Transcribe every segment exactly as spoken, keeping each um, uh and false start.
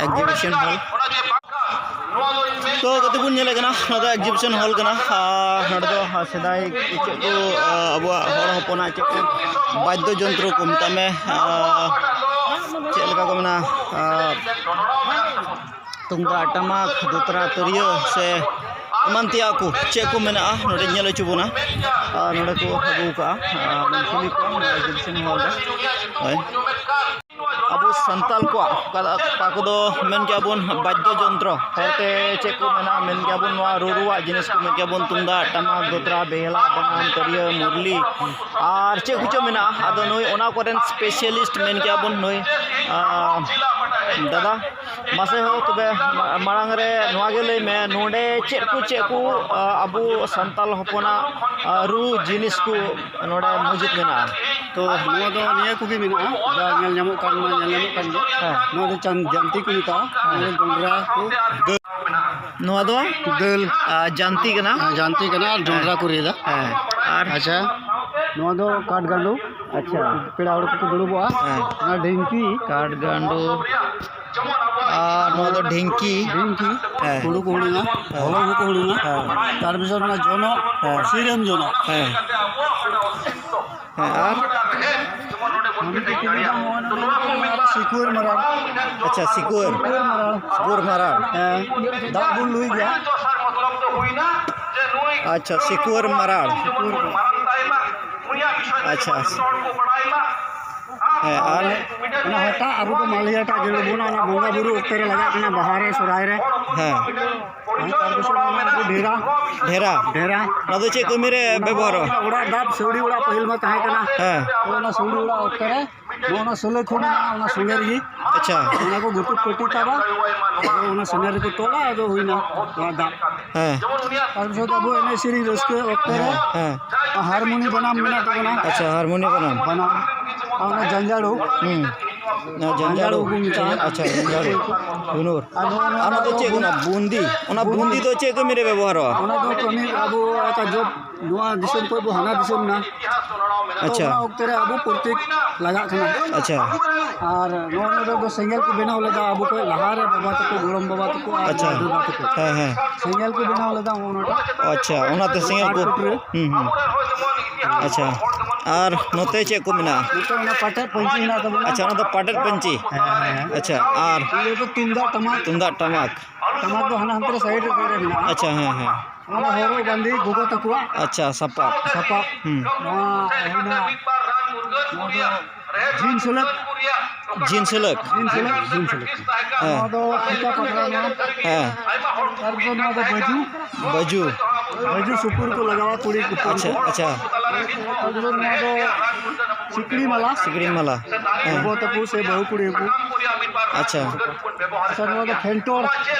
Exhibition hall. ᱛᱚ ᱜᱟᱛᱮ ᱵᱚᱱ ᱧᱮᱞᱮᱫ ᱠᱟᱱᱟ, ᱱᱚᱣᱟ ᱫᱚ ᱮᱠᱡᱤᱵᱤᱥᱚᱱ ᱦᱚᱞ ᱠᱟᱱᱟ᱾ ᱟᱨ ᱱᱚᱰᱮ ᱫᱚ ᱥᱮᱫᱟᱭ ᱪᱮᱫ ᱠᱚ, ᱟ, ᱟᱵᱚᱣᱟᱜ ᱦᱚᱲ ᱦᱚᱯᱚᱱᱟᱜ ᱪᱮᱫ ᱠᱚ ᱵᱟᱫᱽᱫᱚ ᱡᱚᱱᱛᱨᱚ ᱠᱚ ᱢᱮᱛᱟᱜ ᱢᱮ, ᱟ, ᱪᱮᱫ ᱞᱮᱠᱟ ᱠᱚ ᱢᱮᱱᱟ, ᱟ, ᱛᱩᱢᱫᱟᱜ, ᱴᱟᱢᱟᱠ, ᱫᱚᱛᱨᱟ, ᱛᱤᱨᱭᱳ ᱥᱮ ᱮᱢᱟᱱ ᱛᱮᱭᱟᱜ ᱠᱚ ᱪᱮᱫ ᱠᱚ ᱢᱮᱱᱟᱜᱼᱟ, ᱱᱚᱰᱮ ᱧᱮᱞ ᱦᱚᱪᱚ ᱵᱚᱱᱟ᱾ ᱟᱨ ᱱᱚᱰᱮ ᱠᱚ ᱟᱹᱜᱩ ᱠᱟᱜᱼᱟ, ᱟᱨ ᱵᱚᱱ ᱠᱩᱞᱤ ᱠᱚᱣᱟ ᱱᱚᱣᱟ ᱮᱠᱡᱤᱵᱤᱥᱚᱱ ᱦᱚᱞ ᱨᱮ᱾ ᱦᱳᱭ᱾ ᱟᱵᱚ ᱥᱟᱱᱛᱟᱞ ᱠᱚᱣᱟᱜ ᱚᱠᱟ, ᱚᱠᱟ ᱠᱚᱫᱚ ᱢᱮᱱ ᱠᱮᱭᱟ ᱵᱚᱱ ᱵᱟᱫᱽᱫᱚ ᱡᱚᱱᱛᱨᱚ, ᱦᱚᱲᱛᱮ ᱪᱮᱫ ᱠᱚ ᱢᱮᱱᱟ, ᱢᱮᱱ ᱠᱮᱭᱟ ᱵᱚᱱ ᱱᱚᱣᱟ ᱨᱩᱨᱩᱣᱟᱜ ᱡᱤᱱᱤᱥ ᱠᱚ, ᱢᱮᱱ ᱠᱮᱭᱟ ᱵᱚᱱ ᱛᱩᱢᱫᱟᱜ, ᱴᱟᱢᱟᱠ, ᱫᱚᱛᱨᱟ, ᱵᱮᱦᱮᱞᱟ, ᱵᱟᱱᱟᱢ, ᱛᱤᱨᱭᱳ, ᱢᱩᱨᱞᱤ, ᱟᱨ ᱪᱮᱫ ᱠᱚᱪᱚ ᱢᱮᱱᱟᱜᱼᱟ᱾ ᱟᱫᱚ ᱱᱩᱭ ᱚᱱᱟ ᱠᱚᱨᱮᱱ ᱥᱯᱮᱥᱟᱞᱤᱥᱴ ᱢᱮᱱ ᱠᱮᱭᱟ ᱵᱚᱱ ᱱᱩᱭ, ᱟ, ᱫᱟᱫᱟ᱾ ᱢᱟᱥᱮ ᱦᱳ, ᱛᱚᱵᱮ ᱢᱟ-, ᱢᱟᱲᱟᱝ ᱨᱮ ᱱᱚᱣᱟ ᱜᱮ ᱞᱟᱹᱭ ᱢᱮ, ᱱᱚᱰᱮ ᱪᱮᱫ ᱠᱚ, ᱪᱮᱫ ᱠᱚ, ᱟ, ᱟᱵᱚ ᱥᱟᱱᱛᱟᱞ ᱦᱚᱯᱚᱱᱟᱜ, ᱟ, ᱨᱩ ᱡᱤᱱᱤᱥ ᱠᱚ ᱱᱚᱰᱮ ᱢᱚᱡᱩᱫ ᱢᱮᱱᱟᱜᱼᱟ? ᱛᱚ, ᱱᱚᱣᱟ ᱫᱚ ᱱᱤᱭᱟᱹ ᱠᱚᱜᱮ ᱢᱮᱱᱟᱜᱼᱟ, ᱡᱟ ᱧᱮᱞ ᱧᱟᱢᱚᱜ ᱠᱟᱱ ᱢᱟ ᱧᱮᱞ ᱧᱟᱢᱚᱜ ᱠᱟᱱ ᱜᱮ᱾ ᱦᱮᱸ᱾ ᱱᱚᱣᱟ ᱫᱚ ᱪᱟᱱ-, ᱡᱟᱱᱛᱤ ᱠᱚ ᱢᱮᱛᱟᱜᱼᱟ, ᱱᱚᱣᱟ ᱫᱚ ᱡᱚᱱᱰᱨᱟ ᱠᱚ᱾ ᱱᱚᱣᱟ ᱫᱚ? ᱫᱟᱹᱞ᱾ ᱟ, ᱡᱟᱱᱛᱤ ᱠᱟᱱᱟ᱾ ᱦᱮᱸ, ᱡᱟᱱᱛᱤ ᱠᱟᱱᱟ ᱟᱨ ᱡᱚᱱᱰᱨᱟ ᱠᱚ ᱨᱤᱫᱟ᱾ ᱦᱮᱸ, ᱟᱨ? ᱟᱪᱪᱷᱟ, ᱱᱚᱣᱟ ᱫᱚ ᱠᱟᱴ ᱜᱟᱸᱰᱚ᱾ ᱟᱪᱪᱷᱟ᱾ ᱯᱮᱲᱟ ᱦᱚᱲ ᱠᱚᱠᱚ ᱫᱩᱲᱩᱵᱚᱜᱼᱟ᱾ ᱦᱮᱸ᱾ ᱚᱱᱟ ᱰᱷᱤᱝᱠᱤ᱾ ᱠᱟᱴ ᱜᱟᱸᱰᱚ᱾ ᱟᱨ ᱱᱚᱣᱟ ᱫᱚ ᱰᱷᱤᱝᱠᱤ᱾ ᱰᱷᱤᱝᱠᱤ᱾ ᱦᱮᱸ᱾ ᱦᱩᱲᱩ ᱠᱚ ᱦᱩᱲᱩᱝᱟ, ᱦᱮᱸ᱾ ᱦᱚᱞᱚᱝ ᱦᱚᱸᱠᱚ ᱦᱩᱲᱩᱝᱟ᱾ ᱦᱮᱸ᱾ ᱛᱟᱨ ᱯᱤᱪᱷᱚᱱ ᱚᱱᱟ ᱡᱚᱱᱚᱜ, ᱦᱮᱸ᱾ ᱥᱤᱨᱟᱹᱢ ᱡᱚᱱᱚᱜ᱾ ᱦᱮᱸ᱾ ᱦᱮᱸ, ᱟᱨ? ᱥᱤᱠᱩᱣᱟᱹᱨ ᱢᱟᱨᱟᱲ᱾ ᱟᱪᱪᱷᱟ, ᱥᱤᱠᱩᱣᱟᱹᱨ᱾ ᱥᱤᱠᱩᱣᱟᱹᱨ ᱢᱟᱨᱟᱲ᱾ ᱥᱤᱠᱩᱣᱟᱹᱨ ᱢᱟᱨᱟᱲ᱾ ᱦᱮᱸ, ᱫᱟᱜ ᱵᱚᱱ ᱞᱩᱭ ᱜᱮᱭᱟ᱾ ᱟᱪᱪᱷᱟ, ᱥᱤᱠᱩᱣᱟᱹᱨ ᱢᱟᱨᱟᱲ᱾ ᱥᱤᱠᱩᱣᱟᱹᱨ ᱢᱟᱨᱟᱲ᱾ ᱟᱪᱪᱷᱟ, ᱟᱪᱪᱷᱟ᱾ ᱦᱮᱸ, ᱟᱨ? ᱚᱱᱟ ᱦᱟᱴᱟᱜ ᱟᱵᱚ ᱫᱚ ᱢᱟᱞᱤ ᱦᱟᱴᱟᱜ ᱡᱮ ᱵᱚᱱ ᱚᱱᱟ ᱵᱚᱸᱜᱟ ᱵᱩᱨᱩ ᱚᱠᱛᱮ ᱨᱮ ᱞᱟᱜᱟᱜ ᱠᱟᱱᱟ, ᱵᱟᱦᱟ ᱨᱮ, ᱥᱚᱦᱨᱟᱭ ᱨᱮ᱾ ᱦᱮᱸ᱾ ᱟᱨ ᱛᱟᱨ ᱯᱤᱪᱷᱚᱱ ᱚᱱᱟ ᱟᱵᱚ ᱰᱷᱮᱨᱟ᱾ ᱰᱷᱮᱨᱟ? ᱰᱷᱮᱨᱟ᱾ ᱚᱱᱟ ᱫᱚ ᱪᱮᱫ ᱠᱟᱹᱢᱤ ᱨᱮ ᱵᱮᱵᱚᱦᱟᱨᱚᱜᱼᱟ? ᱚᱲᱟᱜ ᱫᱟᱵ, ᱥᱟᱹᱣᱲᱤ ᱚᱲᱟᱜ ᱯᱟᱹᱦᱤᱞ ᱢᱟ ᱛᱟᱦᱮᱸ ᱠᱟᱱᱟ᱾ ᱦᱮᱸ᱾ ᱛᱚ ᱚᱱᱟ ᱥᱟᱹᱣᱲᱤ ᱚᱲᱟᱜ ᱚᱠᱛᱮ ᱨᱮ ᱱᱚᱜᱼᱚ ᱱᱟ ᱥᱩᱞᱟᱹ ᱠᱚ ᱢᱮᱱᱟᱜᱼᱟ, ᱚᱱᱟ ᱥᱩᱞᱟᱹ ᱨᱮᱜᱮ᱾ ᱟᱪᱪᱷᱟ᱾ ᱚᱱᱟ ᱠᱚ ᱜᱩᱴᱩ ᱯᱟᱹᱴᱤ ᱛᱟᱵᱟ, ᱟᱫᱚ ᱚᱱᱟ ᱥᱩᱞᱟᱹ ᱨᱮᱠᱚ ᱛᱚᱞᱟ, ᱟᱫᱚ ᱦᱩᱭᱱᱟ ᱱᱚᱣᱟ ᱫᱟᱜ᱾ ᱦᱮᱸ᱾ ᱛᱟᱨ ᱯᱤᱪᱷᱚᱱ ᱫᱚ ᱟᱵᱚ ᱮᱱᱮᱡ ᱥᱮᱨᱮᱧ ᱨᱟᱹᱥᱠᱟᱹ ᱚᱠᱛᱮ ᱨᱮ ᱦᱮᱸ, ᱦᱮᱸ᱾ ᱦᱟᱨᱢᱳᱱᱤ ᱵᱟᱱᱟᱢ ᱢᱮᱱᱟᱜ ᱛᱟᱵᱚᱱᱟ᱾ ᱟᱪᱪᱷᱟ, ᱦᱟᱨᱢᱳᱱᱤ ᱵᱟᱱᱟᱢ᱾ ᱵᱟᱱᱟᱢ᱾ ᱟᱨ ᱚᱱᱟ ᱡᱟᱸᱡᱟᱲᱳ᱾ ᱦᱩᱸ᱾ ᱡᱟᱱᱡᱟᱲᱩ ᱠᱚ ᱢᱮᱛᱟᱜᱼᱟ᱾ ᱟᱪᱪᱷᱟ, ᱡᱟᱱᱡᱟᱲᱩ᱾ ᱦᱩᱱᱩᱨ᱾ ᱟᱨ ᱱᱚᱣᱟ ᱟᱨ ᱱᱚᱛᱮ ᱫᱚ ᱪᱮᱫ ᱠᱟᱱᱟ? ᱵᱩᱱᱫᱤ᱾ ᱚᱱᱟ ᱵᱩᱱᱫᱤ᱾ ᱵᱩᱱᱫᱤ ᱫᱚ ᱪᱮᱫ ᱠᱟᱹᱢᱤ ᱨᱮ ᱵᱮᱵᱚᱦᱟᱨᱚᱜᱼᱟ? ᱚᱱᱟ ᱫᱚ ᱠᱟᱹᱢᱤ ᱟᱵᱚ ᱚᱠᱟ ᱡᱚᱵ ᱱᱚᱣᱟ ᱫᱤᱥᱚᱢ ᱠᱷᱚᱱ ᱵᱚ ᱦᱟᱱᱟ ᱫᱤᱥᱚᱢ ᱱᱟ᱾ ᱛᱚ ᱟᱪᱪᱷᱟ᱾ ᱚᱱᱟ ᱚᱠᱛᱮ ᱨᱮ ᱟᱵᱚ ᱯᱨᱚᱛᱮᱠ ᱞᱟᱜᱟᱜ ᱠᱟᱱᱟ᱾ ᱟᱪᱪᱷᱟ᱾ ᱟᱨ ᱱᱚᱣᱟ ᱨᱮᱫᱚ ᱥᱮᱸᱜᱮᱞ ᱠᱚ ᱵᱮᱱᱟᱣ ᱞᱮᱫᱟ ᱟᱵᱚ ᱠᱷᱚᱱ ᱞᱟᱦᱟ ᱨᱮ ᱵᱟᱵᱟ ᱛᱟᱠᱚ, ᱜᱚᱲᱚᱢ ᱵᱟᱵᱟ ᱛᱟᱠᱚ ᱟᱨ ᱟᱪᱪᱷᱟ᱾ ᱫᱟᱫᱟ ᱛᱟᱠᱚ᱾ ᱦᱮᱸ, ᱦᱮᱸ᱾ ᱥᱮᱸᱜᱮᱞ ᱠᱚ ᱵᱮᱱᱟᱣ ᱞᱮᱫᱟ ᱚᱱᱟᱴᱟᱜ᱾ ᱟᱪᱪᱷᱟ, ᱚᱱᱟᱛᱮ ᱥᱮᱸᱜᱮᱞ ᱠᱚ᱾ ᱦᱩᱸ, ᱦᱩᱸ᱾ ᱟᱪᱪᱷᱟ᱾ ᱟᱨ ᱱᱚᱛᱮ ᱪᱮᱫ ᱠᱚ ᱢᱮᱱᱟᱜᱼᱟ? ᱱᱚᱛᱮ ᱚᱱᱟ ᱯᱟᱴᱮᱫ ᱯᱟᱹᱧᱪᱤ ᱦᱮᱱᱟᱜ ᱛᱟᱵᱚᱱᱟ᱾ ᱟᱪᱪᱷᱟ, ᱚᱱᱟ ᱫᱚ ᱯᱟᱴᱮᱫ ᱯᱟᱹᱧᱪᱤ? ᱦᱮᱸ, ᱦᱮᱸ, ᱦᱮᱸ᱾ ᱟᱪᱪᱷᱟ, ᱟᱨ ᱤᱭᱟᱹ ᱫᱚ ᱛᱩᱢᱫᱟᱜ ᱴᱟᱢᱟᱠ᱾ ᱛᱩᱢᱫᱟᱜ ᱴᱟᱢᱟᱠ᱾ ᱴᱟᱢᱟᱠ ᱫᱚ ᱦᱟᱱᱟ ᱦᱟᱱᱛᱮ ᱨᱮ ᱥᱟᱭᱤᱰ ᱨᱮ ᱢᱮᱱᱟᱜᱼᱟ᱾ ᱟᱪᱪᱷᱟ, ᱦᱮᱸ, ᱦᱮᱸ᱾ ᱚᱱᱟ ᱫᱚ ᱦᱚᱨᱚᱜ ᱵᱟᱸᱫᱮ ᱜᱚᱜᱚ ᱛᱟᱠᱚᱣᱟᱜ᱾ ᱟᱪᱪᱷᱟ, ᱥᱟᱯᱟᱵ᱾ ᱥᱟᱯᱟᱵ᱾ ᱦᱩᱸ᱾ ᱱᱚᱣᱟ ᱦᱩᱭᱱᱟ, ᱱᱚᱣᱟ ᱫᱚ ᱡᱤᱱ ᱥᱩᱞᱟᱹᱠ᱾ ᱡᱤᱱ ᱥᱩᱞᱟᱹᱠ᱾ ᱡᱤᱱ ᱥᱩᱞᱟᱹᱠ, ᱡᱤᱱ ᱥᱩᱞᱟᱹᱠ᱾ ᱦᱮᱸ᱾ ᱱᱚᱣᱟ ᱫᱚ ᱯᱷᱤᱛᱟ ᱯᱟᱛᱲᱟ ᱱᱚᱣᱟ᱾ ᱦᱮᱸ᱾ ᱛᱟᱨᱯᱚᱨ ᱱᱚᱣᱟ ᱫᱚ ᱵᱟᱹᱡᱩ᱾ ᱵᱟᱹᱡᱩ᱾ ᱵᱟᱹᱡᱩ ᱥᱩᱯᱩᱨ ᱠᱚ ᱞᱟᱜᱟᱣᱟ ᱠᱩᱲᱤ ᱠᱚᱯᱚᱱ ᱠᱚ᱾ ᱟᱪᱪᱷᱟ, ᱟᱪᱪᱷᱟ᱾ ᱛᱟᱨᱯᱚᱨ ᱱᱚᱣᱟ ᱫᱚ ᱥᱤᱠᱲᱤ ᱢᱟᱞᱟ᱾ ᱥᱤᱠᱲᱤ ᱢᱟᱞᱟ᱾ ᱦᱮᱸ᱾ ᱜᱚᱜᱚ ᱛᱟᱠᱚ ᱥᱮ ᱵᱟᱹᱦᱩ ᱠᱩᱲᱤ ᱠᱚ᱾ ᱟᱪᱪᱷᱟ᱾ ᱟᱪᱪᱷᱟ, ᱱᱚᱣᱟ ᱫᱚ ᱯᱷᱮᱱᱴᱚᱲ᱾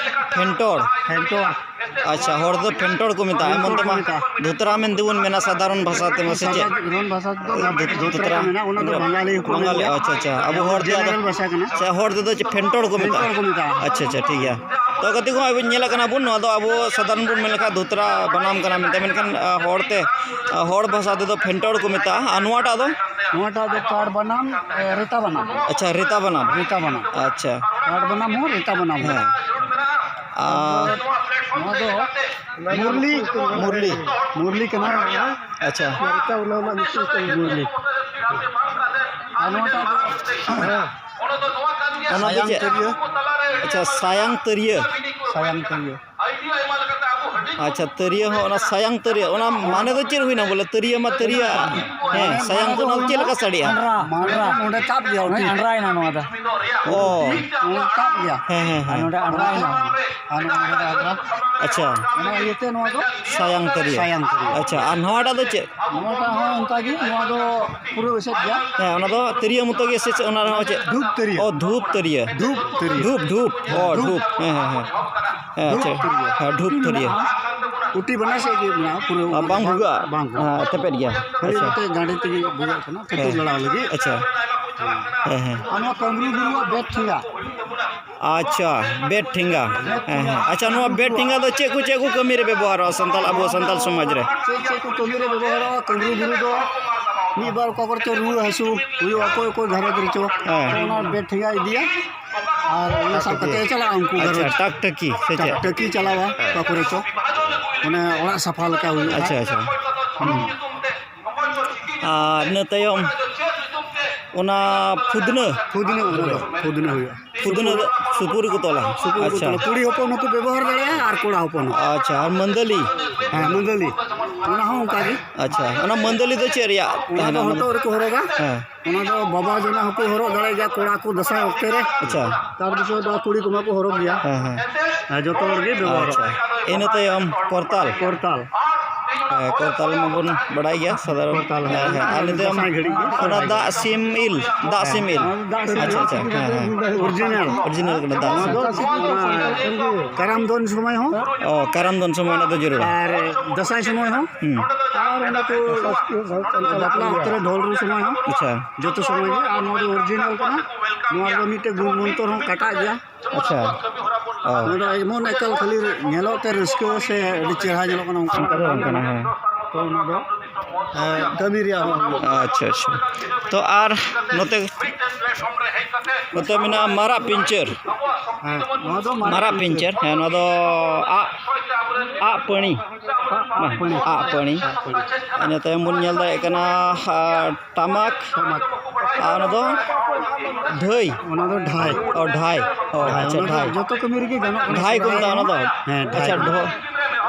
ᱯᱷᱮᱱᱴᱚᱲ᱾ ᱯᱷᱮᱱᱴᱚᱲ᱾ ᱟᱪᱪᱷᱟ, ᱦᱚᱲ ᱫᱚ ᱯᱷᱮᱱᱴᱚᱲ ᱠᱚ ᱢᱮᱛᱟᱜᱼᱟ, ᱮᱢᱚᱱ ᱯᱷᱮᱱᱴᱚᱲ ᱛᱮᱢᱟ ᱠᱚ ᱢᱮᱛᱟᱜᱼᱟ᱾ ᱫᱷᱩᱛᱨᱟ ᱢᱮᱱᱛᱮ ᱵᱚᱱ ᱢᱮᱱᱟ ᱥᱟᱫᱷᱟᱨᱚᱱ ᱵᱷᱟᱥᱟ ᱛᱮᱢᱟ, ᱥᱮ ᱪᱮᱫ? ᱥᱟᱫᱷᱟᱨᱚᱱ ᱵᱷᱟᱥᱟ ᱫᱚ ᱫᱷᱩ-, ᱫᱷᱩᱛᱨᱟ᱾ ᱫᱷᱩᱛᱨᱟ ᱠᱚ ᱢᱮᱱᱟ, ᱚᱱᱟ ᱫᱚ ᱵᱟᱝᱜᱟᱞᱤ ᱦᱚᱸᱠᱚ ᱵᱟᱝᱜᱟᱞᱤ, ᱢᱮᱱᱟ᱾ ᱟᱪᱪᱷᱟ, ᱟᱪᱪᱷᱟ᱾ ᱟᱵᱚ ᱦᱚᱲ ᱫᱚ ᱟᱫᱚ ᱡᱮᱱᱟᱨᱮᱞ ᱵᱷᱟᱥᱟ ᱠᱟᱱᱟ᱾ ᱟᱪᱪᱷᱟ, ᱦᱚᱲ ᱛᱮᱫᱚ ᱪᱮᱫ ᱯᱷᱮᱱᱴᱚᱲ ᱠᱚ ᱢᱮᱛᱟᱜᱼᱟ? ᱯᱷᱮᱱᱴᱚᱲ ᱠᱚ ᱢᱮᱛᱟᱜᱼᱟ᱾ ᱟᱪᱪᱷᱟ, ᱟᱪᱪᱷᱟ, ᱴᱷᱤᱠ ᱜᱮᱭᱟ᱾ ᱛᱚ ᱜᱟᱛᱮ ᱠᱚ, ᱱᱚᱜᱼᱚᱭ ᱵᱚᱱ ᱧᱮᱞᱮᱫ ᱠᱟᱱᱟ ᱵᱚᱱ, ᱱᱚᱣᱟ ᱫᱚ ᱟᱵᱚ ᱥᱟᱫᱷᱟᱨᱚᱱ ᱵᱚᱱ ᱢᱮᱱ ᱞᱮᱠᱷᱟᱱ ᱫᱷᱩᱛᱨᱟ ᱵᱟᱱᱟᱢ ᱠᱟᱱᱟ ᱢᱮᱱᱛᱮ, ᱢᱮᱱᱠᱷᱟᱱ, ᱟ, ᱦᱚᱲ ᱛᱮ, ᱟ, ᱦᱚᱲ ᱵᱷᱟᱥᱟ ᱛᱮᱫᱚ ᱯᱷᱮᱱᱴᱚᱲ ᱠᱚ ᱢᱮᱛᱟᱜᱼᱟ᱾ ᱟᱨ ᱱᱚᱣᱟᱴᱟᱜ ᱫᱚ? ᱱᱚᱣᱟᱴᱟᱜ ᱫᱚ ᱠᱟᱴ ᱵᱟᱱᱟᱢ, ᱮ, ᱨᱮᱛᱟ ᱵᱟᱱᱟᱢ᱾ ᱟᱪᱪᱷᱟ, ᱨᱮᱛᱟ ᱵᱟᱱᱟᱢ᱾ ᱨᱮᱛᱟ ᱵᱟᱱᱟᱢ᱾ ᱟᱪᱪᱷᱟ᱾ ᱠᱟᱴ ᱵᱟᱱᱟᱢ ᱦᱚᱸ, ᱨᱮᱛᱟ ᱵᱟᱱᱟᱢ ᱦᱚᱸ᱾ ᱦᱮᱸ᱾ ᱟᱨ ᱱᱚᱣᱟ ᱫᱚ ᱢᱩᱨᱞᱤ, ᱢᱩᱨᱞᱤ᱾ ᱢᱩᱨᱞᱤ ᱠᱟᱱᱟ᱾ ᱟᱪᱪᱷᱟ᱾ ᱢᱩᱨᱞᱤ᱾ ᱟᱨ ᱱᱚᱣᱟᱴᱟᱜ ᱫᱚ ᱚᱱᱟ ᱫᱚ ᱥᱟᱭᱟᱝ ᱪᱮᱫ? ᱛᱟᱹᱨᱭᱟᱹ᱾ ᱟᱪᱪᱷᱟ, ᱥᱟᱭᱟᱝ ᱛᱟᱹᱨᱭᱟᱹ᱾ ᱥᱟᱭᱟᱝ ᱛᱟᱹᱨᱭᱟᱹ᱾ ᱟᱪᱪᱷᱟ, ᱛᱟᱹᱨᱭᱟᱹ ᱦᱚᱸ, ᱚᱱᱟ ᱥᱟᱭᱟᱝ ᱛᱟᱹᱨᱭᱟᱹ, ᱚᱱᱟ ᱢᱟᱱᱮ ᱫᱚ ᱪᱮᱫ ᱦᱩᱭᱱᱟ ᱵᱚᱞᱮ? ᱛᱟᱹᱨᱭᱟᱹ ᱢᱟ ᱛᱟᱹᱨᱭᱟᱹ᱾ ᱦᱮᱸ, ᱥᱟᱭᱟᱝ ᱛᱚ ᱚᱱᱟ ᱫᱚ ᱪᱮᱫ ᱞᱮᱠᱟ ᱥᱟᱰᱮᱜᱼᱟ? ᱟᱱᱰᱨᱟ, ᱢᱟᱱᱮ ᱟᱱᱰᱨᱟ᱾ ᱱᱚᱰᱮ ᱪᱟᱯ ᱜᱮᱭᱟ, ᱦᱳᱭ, ᱩᱴᱷᱤ᱾ ᱟᱱᱰᱨᱟᱭᱮᱱᱟ ᱱᱚᱣᱟ ᱫᱚ᱾ ᱚ᱾ ᱱᱚᱰᱮ ᱪᱟᱯ ᱜᱮᱭᱟ᱾ ᱦᱮᱸ, ᱦᱮᱸ, ᱟᱨ ᱦᱮᱸ᱾ ᱱᱚᱰᱮ ᱟᱱᱰᱨᱟᱭᱮᱱᱟ᱾ ᱟᱨ ᱱᱚᱰᱮ ᱟᱱᱰᱨᱟ᱾ ᱟᱪᱪᱷᱟ᱾ ᱚᱱᱟ ᱤᱭᱟᱹᱛᱮ ᱱᱚᱣᱟ ᱫᱚ ᱥᱟᱭᱟᱝ ᱛᱟᱹᱨᱭᱟᱹ᱾ ᱥᱟᱭᱟᱝ ᱛᱟᱹᱨᱭᱟᱹ᱾ ᱟᱪᱪᱷᱟ, ᱟᱨ ᱱᱚᱣᱟᱴᱟᱜ ᱫᱚ ᱪᱮᱫ? ᱱᱚᱣᱟᱴᱟᱜ ᱦᱚᱸ ᱚᱱᱠᱟ ᱜᱮ, ᱱᱚᱣᱟ ᱫᱚ ᱯᱩᱨᱟᱹ ᱮᱥᱮᱫ ᱜᱮᱭᱟ᱾ ᱦᱮᱸ, ᱚᱱᱟ ᱫᱚ ᱛᱤᱨᱭᱳ ᱢᱚᱛᱚ ᱜᱮ ᱥᱮ ᱪᱮᱫ? ᱚᱱᱟ ᱨᱮᱦᱚᱸ ᱪᱮᱫ? ᱫᱷᱩᱯ ᱛᱤᱨᱭᱳ᱾ ᱚ, ᱫᱷᱩᱯ ᱛᱤᱨᱭᱳ᱾ ᱫᱷᱩᱯ ᱛᱤᱨᱭᱳ᱾ ᱫᱷᱩᱯ, ᱫᱷᱩᱯ᱾ ᱚ, ᱫᱷᱩᱯ᱾ ᱫᱷᱩᱯ᱾ ᱦᱮᱸ, ᱦᱮᱸ, ᱦᱮᱸ᱾ ᱦᱮᱸ, ᱫᱷᱩᱯ ᱟᱪᱪᱷᱟ᱾ ᱛᱤᱨᱭᱳ᱾ ᱦᱮᱸ, ᱫᱷᱩᱯ ᱩᱴᱤ ᱛᱤᱨᱭᱳ᱾ ᱢᱮᱱᱟᱜᱼᱟ᱾ ᱩᱴᱤ ᱵᱟᱱᱟᱨ ᱥᱮᱫ ᱜᱮ ᱢᱮᱱᱟᱜᱼᱟ, ᱯᱩᱨᱟᱹ ᱟᱨ ᱵᱟᱝ ᱵᱷᱩᱜᱟᱹᱜᱼᱟ? ᱵᱟᱝ ᱵᱷᱩᱜᱟᱹᱜᱼᱟ᱾ ᱦᱮᱸ, ᱛᱮᱯᱮᱫ ᱜᱮᱭᱟ᱾ ᱠᱷᱟᱹᱞᱤ ᱟᱪᱪᱷᱟ᱾ ᱱᱚᱛᱮ ᱜᱟᱸᱰᱮ ᱛᱮᱜᱮ ᱵᱷᱩᱜᱟᱹᱜ ᱠᱟᱱᱟ, ᱠᱟᱹᱴᱩᱵ ᱦᱮᱸ᱾ ᱞᱟᱲᱟᱣ ᱞᱟᱹᱜᱤᱫ᱾ ᱟᱪᱪᱷᱟ᱾ ᱦᱮᱸ, ᱦᱮᱸ᱾ ᱟᱨ ᱱᱚᱣᱟ ᱠᱟᱹᱢᱨᱩ ᱵᱩᱨᱩᱣᱟᱜ ᱵᱮᱫ ᱴᱷᱮᱸᱜᱟ᱾ ᱟᱪᱪᱷᱟ, ᱵᱮᱫ ᱴᱷᱮᱸᱜᱟ᱾ ᱦᱮᱸ, ᱦᱮᱸ᱾ ᱟᱪᱪᱷᱟ, ᱱᱚᱣᱟ ᱵᱮᱫ ᱴᱷᱮᱸᱜᱟ ᱫᱚ ᱪᱮᱫ ᱠᱚ, ᱪᱮᱫ ᱠᱚ ᱠᱟᱹᱢᱤ ᱨᱮ ᱵᱮᱵᱚᱦᱟᱨᱚᱜᱼᱟ ᱥᱟᱱᱛᱟᱲ, ᱟᱵᱚ ᱥᱟᱱᱛᱟᱲ ᱥᱚᱢᱟᱡᱽ ᱨᱮ? ᱪᱮᱫ, ᱪᱮᱫ ᱠᱚ ᱠᱟᱹᱢᱤ ᱨᱮ ᱵᱮᱵᱚᱦᱟᱨᱚᱜᱼᱟ? ᱠᱟᱹᱢᱨᱩ ᱵᱩᱨᱩ ᱫᱚ ᱢᱤᱫ ᱵᱟᱨ ᱚᱠᱟ ᱠᱚᱨᱮ ᱪᱚ ᱨᱩᱣᱟᱹ ᱦᱟᱹᱥᱩ ᱦᱩᱭᱩᱜᱼᱟ, ᱚᱠᱚᱭ ᱚᱠᱚᱭ ᱜᱷᱟᱨᱚᱸᱡᱽ ᱨᱮᱪᱚ, ᱦᱮᱸ᱾ ᱛᱚ ᱚᱱᱟ ᱵᱮᱫ ᱴᱷᱮᱸᱜᱟ ᱤᱫᱤᱭᱟ ᱟᱨ ᱚᱱᱟ ᱥᱟᱵ ᱠᱟᱛᱮ ᱪᱟᱞᱟᱜᱼᱟ ᱩᱱᱠᱩ ᱟᱪᱪᱷᱟ, ᱜᱷᱟᱨᱚᱸᱡᱽ᱾ ᱴᱟᱠ ᱴᱟᱠᱤ ᱥᱮ ᱪᱮᱫ? ᱴᱟᱠ ᱴᱟᱠᱤ ᱪᱟᱞᱟᱣᱟ, ᱦᱮᱸ᱾ ᱚᱠᱟ ᱠᱚᱨᱮ ᱪᱚ, ᱢᱟᱱᱮ ᱚᱲᱟᱜ ᱥᱟᱯᱷᱟ ᱞᱮᱠᱟ ᱦᱩᱭᱩᱜᱼᱟ᱾ ᱟᱪᱪᱷᱟ, ᱟᱪᱪᱷᱟ᱾ ᱦᱩᱸ᱾ ᱟᱨ ᱤᱱᱟᱹ ᱛᱟᱭᱚᱢ ᱚᱱᱟ ᱯᱷᱩᱫᱽᱱᱟᱹ? ᱯᱷᱩᱫᱽᱱᱟᱹ, ᱚᱱᱟ ᱫᱚ ᱯᱷᱩᱫᱽᱱᱟᱹ ᱦᱩᱭᱩᱜᱼᱟ᱾ ᱯᱷᱩᱫᱽᱱᱟᱹ ᱫᱚ ᱥᱩᱯᱩᱨᱤ ᱠᱚ ᱛᱚᱞᱟ? ᱥᱩᱯᱩᱨᱤ ᱠᱚ ᱟᱪᱪᱷᱟ᱾ ᱛᱚᱞᱟ᱾ ᱠᱩᱲᱤ ᱦᱚᱯᱚᱱ ᱦᱚᱸᱠᱚ ᱵᱮᱵᱚᱦᱟᱨ ᱫᱟᱲᱮᱭᱟᱜᱼᱟ ᱟᱨ ᱠᱚᱲᱟ ᱦᱚᱯᱚᱱ ᱦᱚᱸ᱾ ᱟᱪᱪᱷᱟ, ᱟᱨ ᱢᱟᱹᱫᱟᱹᱞᱤ? ᱦᱮᱸ, ᱢᱟᱹᱫᱟᱹᱞᱤ᱾ ᱚᱱᱟ ᱦᱚᱸ ᱚᱱᱠᱟ ᱜᱮ᱾ ᱟᱪᱪᱷᱟ, ᱚᱱᱟ ᱢᱟᱹᱫᱟᱹᱞᱤ ᱫᱚ ᱪᱮᱫ ᱨᱮᱭᱟᱜ ᱚᱱᱟ ᱛᱟᱦᱮᱱᱟ? ᱫᱚ ᱦᱚᱴᱚᱜ ᱨᱮᱠᱚ ᱦᱚᱨᱚᱜᱟ᱾ ᱦᱮᱸ᱾ ᱚᱱᱟ ᱫᱚ ᱵᱟᱵᱟ ᱡᱚᱱᱟ ᱦᱚᱸᱠᱚ ᱦᱚᱨᱚᱜ ᱫᱟᱲᱮᱭᱟᱜ ᱜᱮᱭᱟ, ᱠᱚᱲᱟ ᱠᱚ ᱫᱟᱸᱥᱟᱭ ᱚᱠᱛᱮ ᱨᱮ᱾ ᱟᱪᱪᱷᱟ᱾ ᱛᱟᱨ ᱯᱤᱪᱷᱚᱱ ᱫᱚ ᱠᱩᱲᱤ ᱠᱚᱢᱟ ᱠᱚ ᱦᱚᱨᱚᱜ ᱜᱮᱭᱟ᱾ ᱦᱮᱸ, ᱦᱮᱸ᱾ ᱦᱮᱸ, ᱡᱚᱛᱚ ᱦᱚᱲ ᱜᱮ ᱵᱮᱵᱚᱦᱟᱨᱚᱜᱼᱟ᱾ ᱟᱪᱪᱷᱟ᱾ ᱤᱱᱟᱹ ᱛᱟᱭᱚᱢ ᱠᱚᱨᱛᱟᱞ᱾ ᱠᱚᱨᱛᱟᱞ᱾ ᱦᱮᱸ, ᱠᱚᱨᱛᱟᱞ ᱢᱟᱵᱚᱱ ᱵᱟᱲᱟᱭ ᱜᱮᱭᱟ ᱥᱟᱫᱷᱟᱨᱚᱱ᱾ ᱠᱚᱨᱛᱟᱞ, ᱦᱮᱸ, ᱦᱮᱸ᱾ ᱦᱮᱸ, ᱟᱨ ᱱᱤᱛᱚᱜ ᱫᱟᱸᱥᱟᱭ ᱜᱷᱟᱹᱲᱤᱡ ᱜᱮ᱾ ᱚᱱᱟ ᱫᱟᱜ ᱥᱤᱢ ᱤᱞ, ᱫᱟᱜ ᱦᱮᱸ, ᱥᱤᱢ ᱤᱞ᱾ ᱚᱱᱟ ᱫᱚ ᱫᱟᱜ ᱥᱤᱢ ᱟᱪᱪᱷᱟ, ᱤᱞ᱾ ᱟᱪᱪᱷᱟ, ᱦᱮᱸ, ᱦᱮᱸ᱾ ᱚᱨᱤᱡᱤᱱᱟᱞ᱾ ᱚᱨᱤᱡᱤᱱᱟᱞ ᱠᱟᱱᱟ ᱫᱟᱜ ᱥᱤᱢ᱾ ᱚᱱᱟ ᱫᱚ ᱚᱱᱟ ᱠᱟᱨᱟᱢ ᱫᱚᱱ ᱥᱚᱢᱚᱭ ᱦᱚᱸ᱾ ᱚ, ᱠᱟᱨᱟᱢ ᱫᱚᱱ ᱥᱚᱢᱚᱭ ᱚᱱᱟ ᱫᱚ ᱡᱟᱹᱨᱩᱲᱟ᱾ ᱟᱨ ᱫᱟᱸᱥᱟᱭ ᱥᱚᱢᱚᱭ ᱦᱚᱸ᱾ ᱦᱩᱸ᱾ ᱟᱨ ᱚᱸᱰᱮ ᱠᱚ ᱵᱟᱯᱞᱟ ᱚᱠᱛᱚ ᱨᱮ ᱰᱷᱚᱞ ᱨᱩ ᱥᱚᱢᱚᱭ ᱦᱚᱸ᱾ ᱟᱪᱪᱷᱟ᱾ ᱡᱚᱛᱚ ᱥᱚᱢᱚᱭ ᱜᱮ᱾ ᱟᱨ ᱱᱚᱣᱟ ᱫᱚ ᱚᱨᱤᱡᱤᱱᱟᱞ ᱠᱟᱱᱟ᱾ ᱱᱚᱣᱟ ᱨᱮᱫᱚ ᱢᱤᱫᱴᱮᱡ ᱜᱩᱱ ᱢᱚᱱᱛᱚᱨ ᱦᱚᱸ ᱠᱟᱴᱟᱜ ᱜᱮᱭᱟ᱾ ᱟᱪᱪᱷᱟ᱾ ᱚ᱾ ᱱᱚᱣᱟ ᱫᱚ ᱮᱢᱚᱱ ᱮᱠᱟᱞ ᱠᱷᱟᱹᱞᱤ ᱧᱮᱞᱚᱜ ᱛᱮ ᱨᱟᱹᱥᱠᱟᱹ ᱥᱮ ᱟᱹᱰᱤ ᱪᱮᱦᱨᱟ ᱧᱮᱞᱚᱜ ᱠᱟᱱᱟ, ᱚᱱᱠᱟ ᱚᱱᱠᱟ ᱫᱚ ᱵᱟᱝ ᱠᱟᱱᱟ, ᱦᱮᱸ᱾ ᱛᱚ ᱚᱱᱟ ᱫᱚ, ᱮ, ᱠᱟᱹᱢᱤ ᱨᱮᱭᱟᱜ ᱦᱚᱸ ᱦᱩᱭᱩᱜᱼᱟ᱾ ᱟᱪᱪᱷᱟ, ᱟᱪᱪᱷᱟ᱾ ᱛᱚ ᱟᱨ ᱱᱚᱛᱮ, ᱱᱚᱛᱮ ᱢᱮᱱᱟᱜᱼᱟ ᱢᱟᱨᱟᱜ ᱯᱤᱧᱪᱟᱹᱨ᱾ ᱦᱮᱸ, ᱱᱚᱣᱟ ᱫᱚ ᱢᱟᱨᱟᱜ ᱢᱟᱨᱟᱜ ᱯᱤᱧᱪᱟᱹᱨ᱾ ᱯᱤᱧᱪᱟᱹᱨ, ᱦᱮᱸ, ᱱᱚᱣᱟ ᱫᱚ ᱟᱜ, ᱟᱜ ᱯᱟᱹᱬᱤ᱾ ᱟᱜ ᱯᱟᱹᱬᱤ᱾ ᱟᱜ ᱯᱟᱹᱬᱤ᱾ ᱟᱜ ᱯᱟᱹᱬᱤ᱾ ᱤᱱᱟᱹ ᱛᱟᱭᱚᱢ ᱵᱚᱱ ᱧᱮᱞ ᱫᱟᱲᱮᱭᱟᱜ ᱠᱟᱱᱟ, ᱟᱨ ᱴᱟᱢᱟᱠ᱾ ᱴᱟᱢᱟᱠ᱾ ᱟᱨ ᱚᱱᱟ ᱫᱚ ᱰᱷᱟᱹᱭ᱾ ᱚᱱᱟ ᱫᱚ ᱰᱷᱟᱭ᱾ ᱚ, ᱰᱷᱟᱭ᱾ ᱚ, ᱰᱷᱟᱭ, ᱟᱪᱪᱷᱟ, ᱚᱱᱟ ᱫᱚ ᱰᱷᱟᱭ᱾ ᱡᱚᱛᱚ ᱠᱟᱹᱢᱤ ᱨᱮᱜᱮ ᱜᱟᱱᱚᱜ ᱠᱟᱱᱟ᱾ ᱰᱷᱟᱭ ᱠᱚ ᱢᱮᱛᱟᱜᱼᱟ ᱚᱱᱟ ᱫᱚ? ᱦᱮᱸ, ᱰᱷᱟᱭ ᱟᱪᱪᱷᱟ, ᱠᱚ ᱢᱮᱛᱟᱜᱼᱟ᱾ ᱰᱷᱚ-,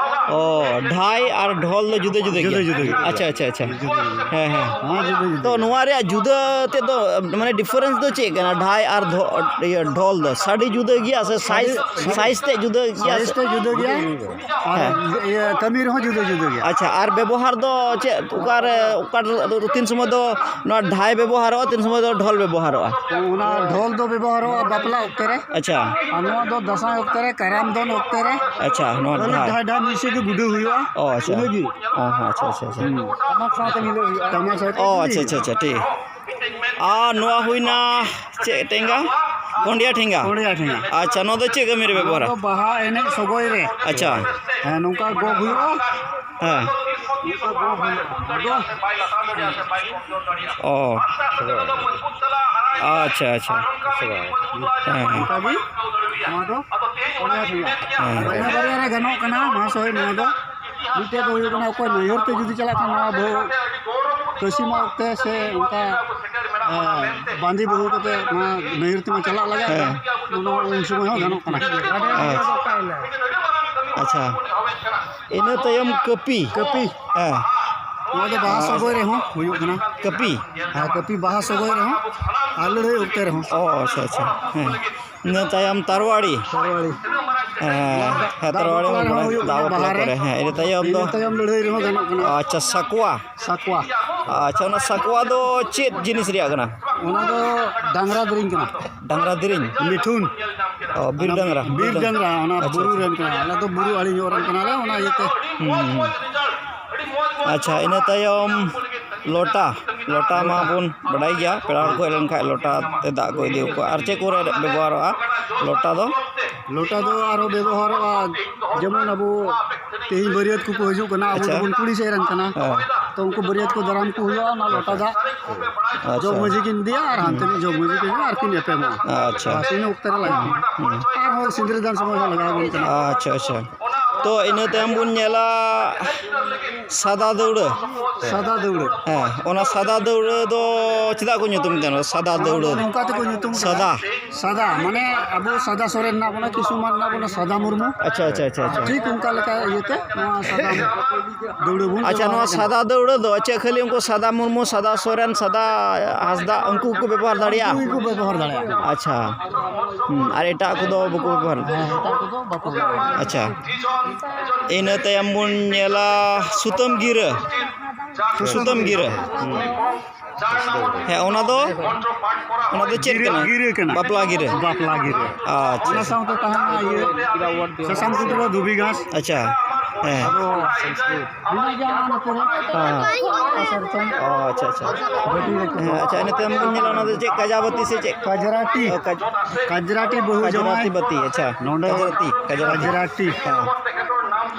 ᱚ, ᱰᱷᱟᱭ ᱟᱨ ᱰᱷᱚᱞ ᱫᱚ ᱡᱩᱫᱟᱹ ᱡᱩᱫᱟᱹ ᱜᱮᱭᱟ? ᱡᱩᱫᱟᱹ ᱡᱩᱫᱟᱹ ᱜᱮᱭᱟ᱾ ᱟᱪᱪᱷᱟ, ᱟᱪᱪᱷᱟ, ᱟᱪᱪᱷᱟ᱾ ᱡᱩᱫᱟᱹ ᱡᱩᱫᱟᱹ ᱜᱮᱭᱟ᱾ ᱦᱮᱸ, ᱦᱮᱸ᱾ ᱦᱚᱸ, ᱡᱩᱫᱟᱹ ᱡᱩᱫᱟᱹ ᱛᱚ, ᱜᱮᱭᱟ᱾ ᱱᱚᱣᱟ ᱨᱮᱭᱟᱜ ᱡᱩᱫᱟᱹ ᱛᱮᱫ ᱫᱚ, ᱢᱟᱱᱮ, ᱰᱤᱯᱷᱟᱨᱮᱱᱥ ᱫᱚ ᱪᱮᱫ ᱠᱟᱱᱟ? ᱰᱷᱟᱭ ᱟᱨ ᱫᱷᱚ-, ᱤᱭᱟᱹ, ᱰᱷᱚᱞ ᱫᱚ ᱥᱟᱰᱮ ᱡᱩᱫᱟᱹ ᱜᱮᱭᱟ ᱥᱮ ᱥᱟᱭᱤᱡᱽ, ᱥᱟᱰᱮ, ᱥᱟᱭᱤᱡᱽ ᱛᱮᱫ ᱡᱩᱫᱟᱹ ᱜᱮᱭᱟ ᱥᱟᱭᱤᱡᱽ ᱥᱮ? ᱛᱮᱫ ᱡᱩᱫᱟᱹ ᱜᱮᱭᱟ᱾ ᱟᱨ ᱦᱮᱸ᱾ ᱤᱭᱟᱹ, ᱠᱟᱹᱢᱤ ᱨᱮᱦᱚᱸ ᱡᱩᱫᱟᱹ ᱡᱩᱫᱟᱹ ᱜᱮᱭᱟ᱾ ᱟᱪᱪᱷᱟ, ᱟᱨ ᱵᱮᱵᱚᱦᱟᱨ ᱫᱚ ᱪᱮᱫ, ᱚᱠᱟᱨᱮ, ᱚᱠᱟ, ᱛᱤᱱ ᱥᱚᱢᱚᱭ ᱫᱚ ᱱᱚᱣᱟ ᱰᱷᱟᱭ ᱵᱮᱵᱚᱦᱟᱨᱚᱜᱼᱟ, ᱛᱤᱱ ᱥᱚᱢᱚᱭ ᱫᱚ ᱰᱷᱚᱞ ᱵᱮᱵᱚᱦᱟᱨᱚᱜᱼᱟ? ᱚᱱᱟ ᱰᱷᱚᱞ ᱫᱚ ᱵᱮᱵᱚᱦᱟᱨᱚᱜᱼᱟ ᱵᱟᱯᱞᱟ ᱚᱠᱛᱮ ᱨᱮ᱾ ᱟᱪᱪᱷᱟ᱾ ᱟᱨ ᱱᱚᱣᱟ ᱫᱚ ᱫᱟᱸᱥᱟᱭ ᱚᱠᱛᱮ ᱨᱮ, ᱠᱟᱨᱟᱢ ᱫᱚᱱ ᱚᱠᱛᱮ ᱨᱮ᱾ ᱟᱪᱪᱷᱟ, ᱱᱚᱣᱟ ᱠᱷᱟᱹᱞᱤ ᱰᱷᱟᱭ᱾ ᱰᱷᱟᱭ ᱰᱷᱟᱭ ᱢᱤᱫ ᱥᱮᱫ ᱜᱮ ᱵᱩᱰᱟᱹ ᱦᱩᱭᱩᱜᱼᱟ᱾ ᱚ, ᱟᱪᱪᱷᱟ᱾ ᱤᱱᱟᱹᱜᱮ᱾ ᱦᱮᱸ, ᱦᱮᱸ, ᱟᱪᱪᱷᱟ, ᱟᱪᱪᱷᱟ, ᱟᱪᱪᱷᱟ᱾ ᱦᱩᱸ᱾ ᱴᱟᱢᱟᱠ ᱥᱟᱶᱛᱮ ᱢᱤᱞᱟᱹᱣ ᱦᱩᱭᱩᱜᱼᱟ᱾ ᱴᱟᱢᱟᱠ ᱥᱟᱶᱛᱮ ᱚ, ᱢᱤᱞᱟᱹᱣ ᱟᱪᱪᱷᱟ, ᱟᱪᱪᱷᱟ, ᱦᱩᱭᱩᱜᱼᱟ᱾ ᱟᱪᱪᱷᱟ, ᱴᱷᱤᱠ᱾ ᱟᱨ ᱱᱚᱣᱟ ᱦᱩᱭᱱᱟ ᱪᱮᱫ ᱴᱷᱮᱸᱜᱟ? ᱠᱚᱸᱰᱭᱟ ᱴᱷᱮᱸᱜᱟ᱾ ᱠᱚᱸᱰᱭᱟ ᱴᱷᱮᱸᱜᱟ᱾ ᱟᱪᱪᱷᱟ, ᱱᱚᱣᱟ ᱫᱚ ᱪᱮᱫ ᱠᱟᱹᱢᱤ ᱨᱮ ᱵᱮᱵᱚᱦᱟᱨᱟ? ᱱᱚᱣᱟ ᱫᱚ ᱵᱟᱦᱟ ᱮᱱᱮᱡ ᱥᱚᱜᱚᱭ ᱨᱮ᱾ ᱟᱪᱪᱷᱟ᱾ ᱦᱮᱸ, ᱱᱚᱝᱠᱟ ᱜᱚᱜ ᱦᱩᱭᱩᱜᱼᱟ᱾ ᱦᱮᱸ᱾ ᱱᱚᱝᱠᱟ ᱜᱚᱜ ᱦᱩᱭᱩᱜᱼᱟ᱾ ᱟᱫᱚ ᱚ᱾ ᱟᱪᱪᱷᱟ, ᱟᱪᱪᱷᱟ᱾ ᱦᱮᱸ, ᱦᱮᱸ᱾ ᱱᱚᱝᱠᱟ ᱜᱮ ᱱᱚᱣᱟ ᱫᱚ ᱠᱚᱸᱰᱭᱟ ᱴᱷᱮᱸᱜᱟ᱾ ᱦᱮᱸ᱾ ᱵᱟᱨᱭᱟ ᱵᱟᱨᱭᱟ ᱨᱮ ᱜᱟᱱᱚᱜ ᱠᱟᱱᱟ, ᱢᱚᱦᱟᱥᱚᱭ, ᱱᱚᱣᱟ ᱫᱚ᱾ ᱢᱤᱫᱴᱮᱡ ᱫᱚ ᱦᱩᱭᱩᱜ ᱠᱟᱱᱟ, ᱚᱠᱚᱭ ᱱᱟᱹᱭᱦᱟᱹᱨ ᱛᱮ ᱡᱩᱫᱤ ᱪᱟᱞᱟᱜ ᱠᱷᱟᱱ, ᱱᱚᱣᱟ ᱵᱟᱹᱦᱩ ᱠᱟᱹᱥᱤ ᱢᱟ ᱚᱠᱛᱮ ᱥᱮ ᱚᱱᱠᱟ, ᱮ, ᱵᱟᱸᱫᱮ ᱵᱟᱹᱦᱩ ᱠᱟᱛᱮ ᱱᱚᱣᱟ ᱱᱟᱹᱭᱦᱟᱹᱨ ᱛᱮᱢᱟ ᱪᱟᱞᱟᱜ ᱞᱟᱜᱟᱜ ᱦᱮᱸ᱾ ᱜᱮ᱾ ᱚᱱᱟ ᱩᱱ ᱥᱚᱢᱚᱭ ᱦᱚᱸ ᱜᱟᱱᱚᱜ ᱠᱟᱱᱟ᱾ ᱟᱪᱪᱷᱟ᱾ ᱟᱪᱪᱷᱟ᱾ ᱤᱱᱟᱹ ᱛᱟᱭᱚᱢ ᱠᱟᱹᱯᱤ᱾ ᱠᱟᱹᱯᱤ᱾ ᱦᱮᱸ᱾ ᱱᱚᱣᱟ ᱫᱚ ᱵᱟᱦᱟ ᱥᱚᱜᱚᱭ ᱨᱮᱦᱚᱸ ᱦᱩᱭᱩᱜ ᱠᱟᱱᱟ᱾ ᱠᱟᱹᱯᱤ᱾ ᱦᱮᱸ, ᱠᱟᱹᱯᱤ ᱵᱟᱦᱟ ᱥᱚᱜᱚᱭ ᱨᱮᱦᱚᱸ ᱟᱨ ᱞᱟᱹᱲᱦᱟᱹᱭ ᱚᱠᱛᱮ ᱨᱮᱦᱚᱸ᱾ ᱚ, ᱟᱪᱪᱷᱟ, ᱟᱪᱪᱷᱟ᱾ ᱦᱮᱸ᱾ ᱤᱱᱟᱹ ᱛᱟᱭᱚᱢ ᱛᱟᱨᱣᱟᱲᱤ᱾ ᱛᱟᱨᱣᱟᱲᱤ᱾ ᱦᱮᱸ, ᱦᱮᱸ, ᱫᱟᱜ ᱛᱟᱨᱣᱟᱲᱤ ᱵᱟᱯᱞᱟ ᱢᱟ ᱨᱮᱦᱚᱸ ᱵᱟᱲᱟᱭ, ᱦᱩᱭᱩᱜ ᱫᱟᱜ ᱠᱟᱱᱟ ᱵᱟᱯᱞᱟ ᱵᱟᱦᱟ ᱨᱮ᱾ ᱠᱚᱨᱮ᱾ ᱦᱮᱸ, ᱤᱱᱟᱹ ᱛᱟᱭᱚᱢ ᱫᱚ? ᱤᱱᱟᱹ ᱛᱟᱭᱚᱢ ᱞᱟᱹᱲᱦᱟᱹᱭ ᱨᱮᱦᱚᱸ ᱜᱟᱱᱚᱜ ᱠᱟᱱᱟ᱾ ᱟᱪᱪᱷᱟ, ᱥᱟᱠᱣᱟ᱾ ᱥᱟᱠᱣᱟ᱾ ᱟᱪᱪᱷᱟ, ᱚᱱᱟ ᱥᱟᱠᱣᱟ ᱫᱚ ᱪᱮᱫ ᱡᱤᱱᱤᱥ ᱨᱮᱭᱟᱜ ᱠᱟᱱᱟ? ᱚᱱᱟ ᱫᱚ ᱰᱟᱝᱨᱟ ᱫᱮᱨᱮᱧ ᱠᱟᱱᱟ᱾ ᱰᱟᱝᱨᱟ ᱫᱮᱨᱮᱧ? ᱢᱤᱴᱷᱩᱱ᱾ ᱚ, ᱵᱤᱨ ᱚᱱᱟ ᱰᱟᱝᱨᱟ, ᱵᱤᱨ ᱵᱤᱨ ᱰᱟᱝᱨᱟ᱾ ᱰᱟᱝᱨᱟ, ᱚᱱᱟ ᱟᱪᱪᱷᱟ, ᱵᱩᱨᱩ ᱟᱪᱪᱷᱟ᱾ ᱨᱮᱱ ᱠᱟᱱᱟ᱾ ᱟᱞᱮ ᱫᱚ ᱵᱩᱨᱩ ᱟᱲᱮ ᱧᱚᱜ ᱨᱮᱱ ᱠᱟᱱᱟᱞᱮ, ᱚᱱᱟ ᱤᱭᱟᱹᱛᱮ᱾ ᱦᱩᱸ, ᱦᱩᱸ᱾ ᱟᱪᱪᱷᱟ, ᱤᱱᱟᱹ ᱛᱟᱭᱚᱢ ᱞᱚᱴᱟ᱾ ᱞᱚᱴᱟ ᱞᱚᱴᱟ᱾ ᱢᱟᱵᱚᱱ ᱵᱟᱰᱟᱭ ᱜᱮᱭᱟ, ᱯᱮᱲᱟ ᱦᱚᱲ ᱠᱚ ᱦᱮᱡ ᱞᱮᱱᱠᱷᱟᱡ ᱞᱚᱴᱟ ᱛᱮ ᱫᱟᱜ ᱠᱚ ᱤᱫᱤ ᱟᱠᱚᱣᱟ᱾ ᱟᱨ ᱪᱮᱫ ᱠᱚᱨᱮ ᱵᱮᱵᱚᱦᱟᱨᱚᱜᱼᱟ ᱞᱚᱴᱟ ᱫᱚ? ᱞᱚᱴᱟ ᱫᱚ ᱟᱨᱦᱚᱸ ᱵᱮᱵᱚᱦᱟᱨᱚᱜᱼᱟ, ᱡᱮᱢᱚᱱ ᱟᱵᱚ ᱛᱮᱦᱮᱧ ᱵᱟᱹᱨᱭᱟᱹᱛ ᱠᱚᱠᱚ ᱦᱤᱡᱩᱜ ᱠᱟᱱᱟ, ᱟᱵᱚ ᱟᱪᱪᱷᱟ᱾ ᱫᱚᱵᱚᱱ ᱠᱩᱲᱤ ᱥᱮᱫ ᱨᱮᱱ ᱠᱟᱱᱟ, ᱦᱮᱸ᱾ ᱛᱚ ᱩᱱᱠᱩ ᱵᱟᱹᱨᱭᱟᱹᱛ ᱠᱚ ᱫᱟᱨᱟᱢ ᱠᱚ ᱦᱩᱭᱩᱜᱼᱟ ᱚᱱᱟ ᱞᱚᱴᱟ ᱫᱟᱜ᱾ ᱟᱪᱪᱷᱟ᱾ ᱡᱚᱜᱽ ᱢᱟᱹᱡᱷᱤ ᱠᱤᱱ ᱤᱫᱤᱭᱟ ᱟᱨ ᱦᱟᱱᱛᱮ ᱨᱤᱱᱤᱡ ᱡᱚᱜᱽ ᱢᱟᱹᱡᱷᱤ ᱠᱤᱱ ᱤᱫᱤᱭᱟ ᱟᱨ ᱠᱤᱱ ᱮᱯᱮᱢᱚᱜᱼᱟ᱾ ᱟᱪᱪᱷᱟ᱾ ᱵᱟᱥ, ᱤᱱᱟᱹ ᱚᱠᱛᱮ ᱨᱮ ᱞᱟᱜᱟᱜᱼᱟ᱾ ᱦᱩᱸ᱾ ᱟᱨᱦᱚᱸ ᱥᱤᱸᱫᱽᱨᱟᱹ ᱫᱟᱱ ᱥᱚᱢᱚᱭ ᱦᱚᱸ ᱞᱟᱜᱟᱣ ᱟᱵᱚᱱ ᱠᱟᱱᱟ᱾ ᱟᱪᱪᱷᱟ, ᱟᱪᱪᱷᱟ᱾ ᱛᱚ ᱤᱱᱟᱹ ᱛᱟᱭᱚᱢ ᱵᱚᱱ ᱧᱮᱞᱟ ᱥᱟᱫᱟ ᱫᱟᱹᱣᱲᱟᱹ᱾ ᱥᱟᱫᱟ ᱫᱟᱹᱣᱲᱟᱹ᱾ ᱦᱮᱸ, ᱚᱱᱟ ᱥᱟᱫᱟ ᱫᱟᱹᱣᱲᱟᱹ ᱫᱚ ᱪᱮᱫᱟᱜ ᱠᱚ ᱧᱩᱛᱩᱢ ᱛᱟᱦᱮᱱᱟ ᱥᱟᱫᱟ ᱚᱱᱟ ᱫᱚ ᱫᱟᱹᱣᱲᱟᱹ ᱫᱚ? ᱱᱚᱝᱠᱟ ᱛᱮᱠᱚ ᱧᱩᱛᱩᱢ ᱠᱟᱫᱟ᱾ ᱥᱟᱫᱟ᱾ ᱥᱟᱫᱟ, ᱢᱟᱱᱮ ᱟᱵᱚ ᱥᱟᱫᱟ ᱥᱚᱨᱮᱱ ᱢᱮᱱᱟᱜ ᱵᱚᱱᱟ, ᱠᱤᱥᱩᱢᱟᱱ ᱢᱮᱱᱟᱜ ᱵᱚᱱᱟ, ᱥᱟᱫᱟ ᱢᱩᱨᱢᱩ᱾ ᱟᱪᱪᱷᱟ, ᱟᱪᱪᱷᱟ, ᱟᱪᱪᱷᱟ, ᱟᱪᱪᱷᱟ᱾ ᱴᱷᱤᱠ ᱚᱱᱠᱟ ᱞᱮᱠᱟ ᱤᱭᱟᱹᱛᱮ ᱱᱚᱣᱟ ᱥᱟᱫᱟ ᱫᱟᱹᱣᱲᱟᱹ ᱵᱚᱱ ᱟᱪᱪᱷᱟ, ᱵᱮᱵᱚᱦᱟᱨ ᱱᱚᱣᱟ ᱠᱟᱱᱟ᱾ ᱥᱟᱫᱟ ᱫᱟᱹᱣᱲᱟᱹ ᱫᱚ ᱪᱮᱫ ᱠᱷᱟᱹᱞᱤ ᱩᱱᱠᱩ ᱥᱟᱫᱟ ᱢᱩᱨᱢᱩ, ᱥᱟᱫᱟ ᱥᱚᱨᱮᱱ, ᱥᱟᱫᱟ ᱦᱟᱸᱥᱫᱟ ᱩᱱᱠᱩ ᱠᱚ ᱵᱮᱵᱚᱦᱟᱨ ᱫᱟᱲᱮᱭᱟᱜᱼᱟ? ᱩᱱᱠᱩ ᱜᱮᱠᱚ ᱵᱮᱵᱚᱦᱟᱨ ᱫᱟᱲᱮᱭᱟᱜᱼᱟ᱾ ᱟᱪᱪᱷᱟ᱾ ᱦᱩᱸ, ᱟᱨ ᱮᱴᱟᱜ ᱠᱚᱫᱚ ᱵᱟᱠᱚ ᱵᱮᱵᱚᱦᱟᱨ? ᱦᱮᱸ, ᱮᱴᱟᱜ ᱠᱚᱫᱚ ᱵᱟᱠᱚ ᱵᱮᱵᱚᱦᱟᱨ᱾ ᱟᱪᱪᱷᱟ᱾ ᱤᱱᱟᱹ ᱛᱟᱭᱚᱢ ᱵᱚᱱ ᱧᱮᱞᱟ ᱥᱩᱛᱟᱹᱢ ᱜᱤᱨᱟᱹ᱾ ᱥᱩᱛᱟᱹᱢ ᱜᱤᱨᱟᱹ᱾ ᱦᱮᱸ, ᱚᱱᱟ ᱫᱚ, ᱚᱱᱟ ᱫᱚ ᱪᱮᱫ ᱜᱤᱨᱟᱹ, ᱠᱟᱱᱟ? ᱜᱤᱨᱟᱹ ᱠᱟᱱᱟ᱾ ᱵᱟᱯᱞᱟ ᱜᱤᱨᱟᱹ᱾ ᱵᱟᱯᱞᱟ ᱜᱤᱨᱟᱹ᱾ ᱟᱪᱪᱷᱟ᱾ ᱚᱱᱟ ᱥᱟᱶᱛᱮ ᱛᱟᱦᱮᱱᱟ ᱤᱭᱟᱹ, ᱥᱟᱥᱟᱝ ᱠᱩᱴᱨᱟᱹ ᱫᱷᱩᱵᱤ ᱜᱷᱟᱸᱥ᱾ ᱟᱪᱪᱷᱟ᱾ ᱦᱮᱸ᱾ ᱟᱵᱚ ᱥᱚᱝᱥᱠᱨᱤᱛ᱾ ᱢᱮᱱᱟᱜ ᱜᱮᱭᱟ ᱚᱱᱟ ᱱᱚᱛᱮ ᱨᱮ᱾ ᱦᱮᱸ᱾ ᱚ, ᱟᱪᱪᱷᱟ, ᱟᱪᱪᱷᱟ᱾ ᱵᱟᱹᱴᱤ ᱨᱮ᱾ ᱦᱮᱸ, ᱟᱪᱪᱷᱟ, ᱤᱱᱟᱹ ᱛᱟᱭᱚᱢ ᱵᱚᱱ ᱧᱮᱞᱟ ᱚᱱᱟ ᱫᱚ ᱪᱮᱫ, ᱠᱟᱡᱟᱵᱟᱹᱛᱤ ᱥᱮ ᱪᱮᱫ? ᱠᱟᱡᱽᱨᱟᱴᱤ᱾ ᱚ, ᱠᱟᱡᱽ-, ᱠᱟᱡᱽᱨᱟᱴᱤ ᱵᱟᱹᱦᱩ ᱡᱟᱶᱟᱭ᱾ ᱠᱟᱡᱽᱨᱟᱛᱤ ᱵᱟᱹᱛᱤ, ᱟᱪᱪᱷᱟ᱾ ᱱᱚᱰᱮ ᱠᱟᱡᱽᱨᱟᱛᱤ, ᱠᱟᱡᱽᱨᱟᱛᱤ᱾ ᱠᱟᱡᱽᱨᱟᱴᱤ᱾ ᱦᱮᱸ᱾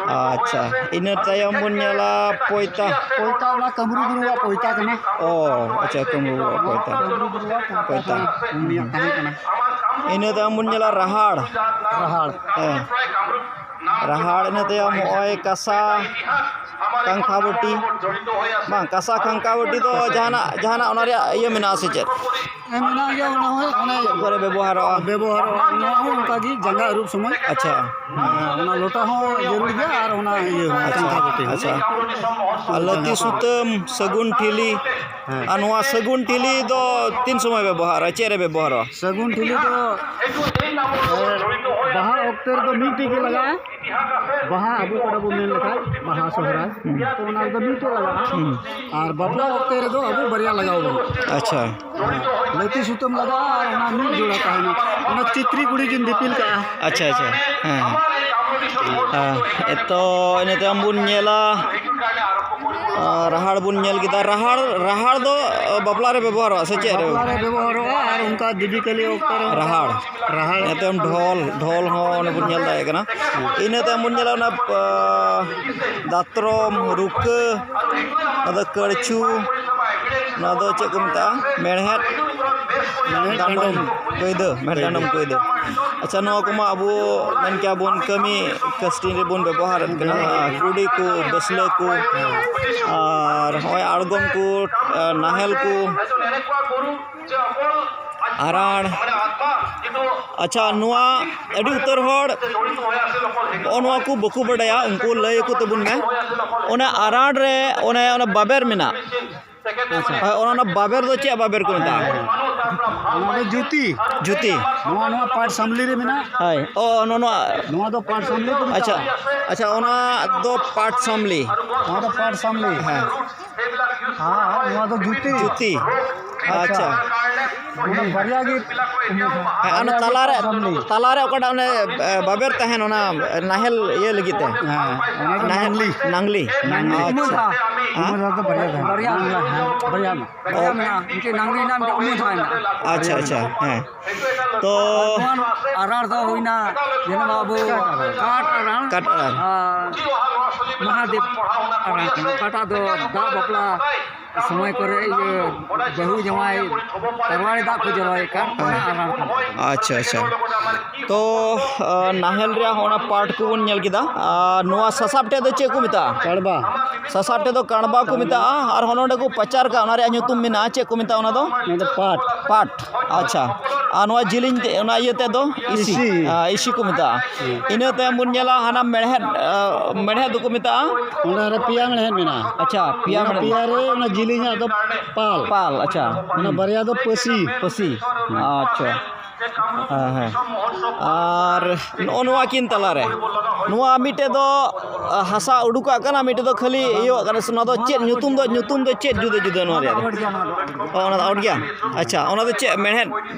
ᱟᱪᱪᱷᱟ, ᱤᱱᱟᱹ ᱛᱟᱭᱚᱢ ᱵᱚᱱ ᱧᱮᱞᱟ ᱯᱚᱭᱛᱟ᱾ ᱯᱚᱭᱛᱟ, ᱚᱱᱟ ᱠᱟᱹᱢᱨᱩ ᱜᱩᱨᱩᱣᱟᱜ ᱯᱚᱭᱛᱟ ᱠᱟᱱᱟ᱾ ᱚ, ᱟᱪᱪᱷᱟ, ᱠᱟᱹᱢᱨᱩ ᱜᱩᱨᱩᱣᱟᱜ ᱯᱚᱭᱛᱟ᱾ ᱠᱟᱹᱢᱨᱩ ᱜᱩᱨᱩᱣᱟᱜ ᱯᱚᱭᱛᱟ᱾ ᱯᱚᱭᱛᱟ᱾ ᱩᱱᱤᱭᱟᱜ ᱛᱟᱦᱮᱸ ᱠᱟᱱᱟ᱾ ᱤᱱᱟᱹ ᱛᱟᱭᱚᱢ ᱵᱚᱱ ᱧᱮᱞᱟ ᱨᱟᱦᱟᱲ᱾ ᱨᱟᱦᱟᱲ᱾ ᱦᱮᱸ᱾ ᱨᱟᱦᱟᱲ, ᱤᱱᱟᱹ ᱛᱟᱭᱚᱢ ᱱᱚᱜᱼᱚᱭ ᱠᱟᱸᱥᱟ ᱠᱟᱝᱠᱷᱟ ᱵᱟᱹᱴᱤ᱾ ᱵᱟᱝ, ᱠᱟᱸᱥᱟ ᱠᱟᱝᱠᱷᱟ ᱵᱟᱹᱴᱤ ᱫᱚ ᱡᱟᱦᱟᱱᱟᱜ, ᱡᱟᱦᱟᱱᱟᱜ ᱚᱱᱟ ᱨᱮᱭᱟᱜ ᱤᱭᱟᱹ ᱢᱮᱱᱟᱜᱼᱟ ᱥᱮ ᱪᱮᱫ? ᱦᱮᱸ, ᱢᱮᱱᱟᱜ ᱜᱮᱭᱟ, ᱚᱱᱟ ᱦᱚᱸ, ᱚᱱᱮ ᱪᱮᱫ ᱠᱚᱨᱮ ᱵᱮᱵᱚᱦᱟᱨᱚᱜᱼᱟ? ᱵᱮᱵᱚᱦᱟᱨᱚᱜᱼᱟ, ᱚᱱᱟ ᱦᱚᱸ ᱚᱱᱠᱟ ᱜᱮ, ᱡᱟᱸᱜᱟ ᱟᱹᱨᱩᱵ ᱥᱚᱢᱚᱭ᱾ ᱟᱪᱪᱷᱟ᱾ ᱦᱮᱸ, ᱚᱱᱟ ᱞᱚᱴᱟ ᱦᱚᱸ ᱡᱟᱹᱨᱩᱲ ᱜᱮᱭᱟ ᱟᱨ ᱚᱱᱟ ᱤᱭᱟᱹ ᱦᱚᱸ, ᱟᱪᱪᱷᱟ, ᱠᱟᱝᱠᱷᱟ ᱵᱟᱹᱴᱤ ᱦᱚᱸ᱾ ᱟᱪᱪᱷᱟ᱾ ᱟᱨ ᱞᱟᱹᱛᱤ ᱥᱩᱛᱟᱹᱢ, ᱥᱟᱹᱜᱩᱱ ᱴᱷᱤᱞᱤ, ᱦᱮᱸ᱾ ᱟᱨ ᱱᱚᱣᱟ ᱥᱟᱹᱜᱩᱱ ᱴᱷᱤᱞᱤ ᱫᱚ ᱛᱤᱱ ᱥᱚᱢᱚᱭ ᱵᱮᱵᱚᱦᱟᱨᱚᱜᱼᱟ? ᱪᱮᱫ ᱨᱮ ᱵᱮᱵᱚᱦᱟᱨᱚᱜᱼᱟ? ᱥᱟᱹᱜᱩᱱ ᱴᱷᱤᱞᱤ ᱫᱚ, ᱮ, ᱵᱟᱦᱟ ᱚᱠᱛᱮ ᱨᱮᱫᱚ ᱢᱤᱫᱴᱮᱡ ᱜᱮ ᱞᱟᱜᱟᱜᱼᱟ᱾ ᱵᱟᱦᱟ ᱟᱵᱚ ᱚᱠᱟᱴᱟᱜ ᱵᱚ ᱢᱮᱱ ᱞᱮᱠᱷᱟᱡ, ᱵᱟᱦᱟ ᱥᱚᱦᱨᱟᱭ, ᱦᱩᱸ᱾ ᱛᱚ ᱚᱱᱟ ᱨᱮᱫᱚ ᱢᱤᱫᱴᱮᱡ ᱞᱟᱜᱟᱜᱼᱟ᱾ ᱦᱩᱸ᱾ ᱟᱨ ᱵᱟᱯᱞᱟ ᱚᱠᱛᱮ ᱨᱮᱫᱚ ᱟᱵᱚ ᱵᱟᱨᱭᱟ ᱞᱟᱜᱟᱣ ᱵᱚᱱᱟ᱾ ᱟᱪᱪᱷᱟ᱾ ᱦᱮᱸ, ᱞᱟᱹᱛᱤ ᱥᱩᱛᱟᱹᱢ ᱞᱟᱜᱟᱜᱼᱟ ᱟᱨ ᱚᱱᱟ ᱢᱤᱫ ᱡᱳᱲᱟ ᱛᱟᱦᱮᱱᱟ, ᱚᱱᱟ ᱪᱤᱛᱨᱤ ᱠᱩᱲᱤ ᱠᱤᱱ ᱫᱤᱯᱤᱞ ᱠᱟᱜᱼᱟ᱾ ᱟᱪᱪᱷᱟ, ᱟᱪᱪᱷᱟ, ᱦᱮᱸ, ᱦᱮᱸ᱾ ᱦᱮᱸ, ᱮᱛᱚ ᱤᱱᱟᱹ ᱛᱟᱭᱚᱢ ᱵᱚᱱ ᱧᱮᱞᱟ, ᱟᱨ ᱨᱟᱦᱟᱲ ᱵᱚᱱ ᱧᱮᱞ ᱠᱮᱫᱟ᱾ ᱨᱟᱦᱟᱲ, ᱨᱟᱦᱟᱲ ᱫᱚ, ᱟ, ᱵᱟᱯᱞᱟ ᱨᱮ ᱵᱮᱵᱚᱦᱟᱨᱚᱜᱼᱟ ᱥᱮ ᱪᱮᱫ ᱨᱮ? ᱵᱟᱯᱞᱟ ᱨᱮ ᱵᱮᱵᱚᱦᱟᱨᱚᱜᱼᱟ ᱟᱨ ᱚᱱᱠᱟ ᱫᱮᱵᱤ ᱠᱟᱹᱞᱤ ᱚᱠᱛᱚ ᱨᱮ ᱚᱱᱠᱟ ᱨᱟᱦᱟᱲ᱾ ᱨᱟᱦᱟᱲ᱾ ᱤᱱᱟᱹ ᱛᱟᱭᱚᱢ ᱰᱷᱚᱞ, ᱰᱷᱚᱞ ᱦᱚᱸ ᱚᱸᱰᱮ ᱵᱚᱱ ᱧᱮᱞ ᱫᱟᱲᱮᱭᱟᱜ ᱠᱟᱱᱟ᱾ ᱤᱱᱟᱹ ᱛᱟᱭᱚᱢ ᱵᱚᱱ ᱧᱮᱞᱟ ᱚᱱᱟ, ᱟ, ᱫᱟᱛᱨᱚᱢ, ᱨᱩᱠᱟᱹ, ᱚᱱᱟ ᱫᱚ ᱠᱟᱹᱲᱪᱩ, ᱚᱱᱟ ᱫᱚ ᱪᱮᱫ ᱠᱚ ᱢᱮᱛᱟᱜᱼᱟ? ᱢᱮᱲᱦᱮᱫ ᱢᱮᱲᱦᱮᱫ ᱰᱟᱸᱰᱚᱢ᱾ ᱰᱟᱸᱰᱚᱢ᱾ ᱠᱚᱭᱫᱟᱹ, ᱢᱮᱲᱦᱮᱫ ᱰᱟᱸᱰᱚᱢ ᱠᱚᱭᱫᱟᱹ᱾ ᱟᱪᱪᱷᱟ, ᱱᱚᱣᱟ ᱠᱚᱢᱟ ᱟᱵᱚ ᱢᱮᱱ ᱠᱮᱭᱟ ᱵᱚᱱ ᱠᱟᱹᱢᱤ ᱠᱟᱹᱥᱱᱤ ᱨᱮᱵᱚᱱ ᱵᱮᱵᱚᱦᱟᱨᱮᱫ ᱠᱟᱱᱟ᱾ ᱵᱮᱵᱚᱦᱟᱨ᱾ ᱠᱩᱰᱤ ᱠᱚ, ᱵᱟᱹᱥᱞᱟᱹ ᱠᱚ, ᱟᱨ ᱦᱚᱸᱜᱼᱚᱭ ᱟᱬᱜᱚᱢ ᱠᱚ, ᱱᱟᱦᱮᱞ ᱠᱚ, ᱟᱨᱟᱬ᱾ ᱟᱪᱪᱷᱟ, ᱱᱚᱣᱟ ᱟᱹᱰᱤ ᱩᱛᱟᱹᱨ ᱦᱚᱲ ᱱᱚᱜᱼᱚ ᱱᱚᱣᱟ ᱠᱚ ᱵᱟᱠᱚ ᱵᱟᱰᱟᱭᱟ, ᱩᱱᱠᱩ ᱞᱟᱹᱭ ᱟᱠᱚ ᱛᱟᱵᱚᱱ ᱢᱮ᱾ ᱚᱱᱟ ᱟᱨᱟᱬ ᱨᱮ ᱚᱱᱮ, ᱚᱱᱟ ᱵᱟᱵᱮᱨ ᱢᱮᱱᱟᱜ, ᱟᱪᱪᱷᱟ᱾ ᱦᱳᱭ, ᱚᱱᱟ, ᱚᱱᱟ ᱵᱟᱵᱮᱨ ᱫᱚ ᱪᱮᱫ ᱵᱟᱵᱮᱨ ᱠᱚ ᱢᱮᱛᱟᱜᱼᱟ? ᱚᱱᱟ ᱫᱚ ᱡᱩᱛᱤ᱾ ᱡᱩᱛᱤ᱾ ᱱᱚᱣᱟ, ᱱᱚᱣᱟ ᱯᱟᱴ ᱥᱟᱢᱞᱤ ᱨᱮ ᱢᱮᱱᱟᱜᱼᱟ᱾ ᱦᱳᱭ, ᱚ, ᱱᱚᱣᱟ, ᱱᱚᱣᱟ᱾ ᱱᱚᱣᱟ ᱫᱚ ᱯᱟᱴ ᱥᱟᱢᱞᱤ ᱠᱚ ᱢᱮᱛᱟᱜᱼᱟ᱾ ᱟᱪᱪᱷᱟ, ᱟᱪᱪᱷᱟ, ᱚᱱᱟ ᱫᱚ ᱯᱟᱴ ᱥᱟᱢᱞᱤ᱾ ᱱᱚᱣᱟ ᱫᱚ ᱯᱟᱴ ᱥᱟᱢᱞᱤ᱾ ᱦᱮᱸ᱾ ᱦᱮᱸ, ᱱᱚᱣᱟ ᱫᱚ ᱡᱩᱛᱤ᱾ ᱡᱩᱛᱤ᱾ ᱟᱪᱪᱷᱟ᱾ ᱟᱪᱪᱷᱟ᱾ ᱚᱱᱟ ᱵᱟᱨᱭᱟ ᱜᱮ ᱦᱮᱸ, ᱚᱱᱟ ᱛᱟᱞᱟᱨᱮ, ᱛᱟᱞᱟᱨᱮ ᱚᱠᱟᱴᱟᱜ ᱚᱱᱮ, ᱮ, ᱵᱟᱵᱮᱨ ᱛᱟᱦᱮᱱ, ᱚᱱᱟ ᱱᱟᱦᱮᱞ ᱤᱭᱟᱹ ᱞᱟᱹᱜᱤᱫ ᱛᱮ? ᱦᱮᱸ, ᱚᱱᱟ ᱫᱚ ᱱᱟᱦᱮᱞ, ᱱᱟᱝᱞᱤ᱾ ᱱᱟᱝᱞᱤ᱾ ᱟᱪᱪᱷᱟ᱾ ᱩᱢᱩᱞ ᱫᱷᱟᱨᱟ᱾ ᱦᱮᱸ? ᱩᱢᱩᱞ ᱫᱷᱟᱨᱟ ᱫᱚ ᱵᱟᱨᱭᱟ ᱫᱷᱟᱨᱟ᱾ ᱵᱟᱨᱭᱟ᱾ ᱵᱟᱨᱭᱟ ᱢᱮᱱᱟᱜᱼᱟ᱾ ᱵᱟᱨᱭᱟ ᱢᱮᱱᱟᱜᱼᱟ᱾ ᱢᱤᱫᱴᱮᱱ ᱱᱟᱝᱞᱤ ᱢᱮᱱᱟᱜᱼᱟ, ᱢᱤᱫᱴᱮᱱ ᱩᱢᱩᱞ ᱫᱷᱟᱨᱟ ᱢᱮᱱᱟᱜᱼᱟ᱾ ᱟᱪᱪᱷᱟ, ᱟᱪᱪᱷᱟ, ᱦᱮᱸ᱾ ᱛᱚ ᱟᱨ ᱱᱚᱣᱟ ᱟᱨᱟᱬ ᱫᱚ ᱦᱩᱭᱱᱟ, ᱡᱮᱱᱚ ᱟᱵᱚ ᱠᱟᱴ ᱟᱨᱟᱬ᱾ ᱠᱟᱴ ᱟᱨᱟᱬ᱾ ᱟᱨ ᱢᱚᱦᱟᱫᱮᱵ ᱟᱨᱟᱬ ᱠᱟᱱᱟ, ᱚᱠᱟᱴᱟᱜ ᱫᱚ ᱫᱟᱜ ᱵᱟᱯᱞᱟ ᱥᱚᱢᱚᱭ ᱠᱚᱨᱮ ᱤᱭᱟᱹ ᱵᱟᱹᱦᱩ ᱡᱟᱶᱟᱭ ᱛᱟᱨᱣᱟᱲᱤ ᱫᱟᱜ ᱠᱚ ᱡᱚᱨᱚᱭᱮᱫ ᱠᱟᱱ, ᱚᱱᱟ ᱟᱨᱟᱬ ᱠᱟᱱᱟ᱾ ᱟᱪᱪᱷᱟ, ᱟᱪᱪᱷᱟ᱾ ᱛᱚ, ᱟ, ᱱᱟᱦᱮᱞ ᱨᱮᱭᱟᱜ ᱦᱚᱸ ᱚᱱᱟ part ᱠᱚᱵᱚᱱ ᱧᱮᱞ ᱠᱮᱫᱟ᱾ ᱟᱨ ᱱᱚᱣᱟ ᱥᱟᱥᱟᱵ ᱴᱷᱮᱡ ᱫᱚ ᱪᱮᱫ ᱠᱚ ᱢᱮᱛᱟᱜᱼᱟ? ᱠᱟᱬᱵᱟ᱾ ᱥᱟᱥᱟᱵ ᱴᱷᱮᱡ ᱫᱚ ᱠᱟᱬᱵᱟ ᱠᱚ ᱢᱮᱛᱟᱜᱼᱟ᱾ ᱟᱨᱦᱚᱸ ᱱᱚᱰᱮ ᱠᱚ ᱯᱟᱪᱟᱨ ᱠᱟᱜᱼᱟ, ᱚᱱᱟ ᱨᱮᱭᱟᱜ ᱧᱩᱛᱩᱢ ᱢᱮᱱᱟᱜᱼᱟ, ᱪᱮᱫ ᱠᱚ ᱢᱮᱛᱟᱜᱼᱟ ᱚᱱᱟ ᱫᱚ? ᱚᱱᱟ ᱫᱚ ᱯᱟᱴ᱾ ᱯᱟᱴ᱾ ᱟᱪᱪᱷᱟ᱾ ᱟᱨ ᱱᱚᱣᱟ ᱡᱤᱞᱤᱧ ᱛᱮ, ᱚᱱᱟ ᱤᱭᱟᱹ ᱛᱮᱫ ᱫᱚ? ᱤᱥᱤ᱾ ᱤᱥᱤ᱾ ᱟ, ᱤᱥᱤ ᱠᱚ ᱢᱮᱛᱟᱜᱼᱟ᱾ ᱦᱩᱸ᱾ ᱤᱱᱟᱹ ᱛᱟᱭᱚᱢ ᱵᱚᱱ ᱧᱮᱞᱟ ᱦᱟᱱᱟ ᱢᱮᱲᱦᱮᱫ, ᱟ, ᱢᱮᱲᱦᱮᱫ ᱫᱚᱠᱚ ᱢᱮᱛᱟᱜᱼᱟ? ᱚᱸᱰᱮ ᱨᱮ ᱯᱮᱭᱟ ᱢᱮᱲᱦᱮᱫ ᱢᱮᱱᱟᱜᱼᱟ᱾ ᱟᱪᱪᱷᱟ, ᱯᱮᱭᱟ ᱚᱱᱟ ᱢᱮᱲᱦᱮᱫ᱾ ᱯᱮᱭᱟ ᱨᱮ ᱚᱱᱟ ᱡᱤᱞᱤᱧᱟᱜ ᱫᱚ ᱯᱟᱞ᱾ ᱯᱟᱞ, ᱟᱪᱪᱷᱟ᱾ ᱚᱱᱟ ᱦᱩᱸ᱾ ᱵᱟᱨᱭᱟ ᱫᱚ ᱯᱟᱹᱥᱤ᱾ ᱯᱟᱹᱥᱤ᱾ ᱦᱩᱸ᱾ ᱟᱪᱪᱷᱟ᱾ ᱦᱮᱸ, ᱦᱮᱸ᱾ ᱟᱨ ᱱᱚᱜᱼᱚ ᱱᱚᱣᱟ ᱠᱤᱱ ᱛᱟᱞᱟᱨᱮ, ᱱᱚᱣᱟ ᱢᱤᱫᱴᱮᱡ ᱫᱚ, ᱟ, ᱦᱟᱥᱟ ᱩᱰᱩᱠᱟᱜ ᱠᱟᱱᱟ, ᱢᱤᱫᱴᱮᱡ ᱫᱚ ᱠᱷᱟᱹᱞᱤ ᱤᱭᱟᱹᱣᱟᱜ ᱠᱟᱱᱟ᱾ ᱱᱚᱣᱟ ᱫᱚ ᱪᱮᱫ ᱧᱩᱛᱩᱢ ᱫᱚ, ᱧᱩᱛᱩᱢ ᱫᱚ ᱪᱮᱫ ᱡᱩᱫᱟᱹ ᱡᱩᱫᱟᱹ ᱱᱚᱣᱟ ᱨᱮᱭᱟᱜ ᱫᱚ? ᱚ, ᱚᱱᱟ ᱫᱚ out ᱜᱮᱭᱟ? ᱟᱪᱪᱷᱟ, ᱚᱱᱟ ᱫᱚ ᱪᱮᱫ ᱢᱮᱲᱦᱮᱫ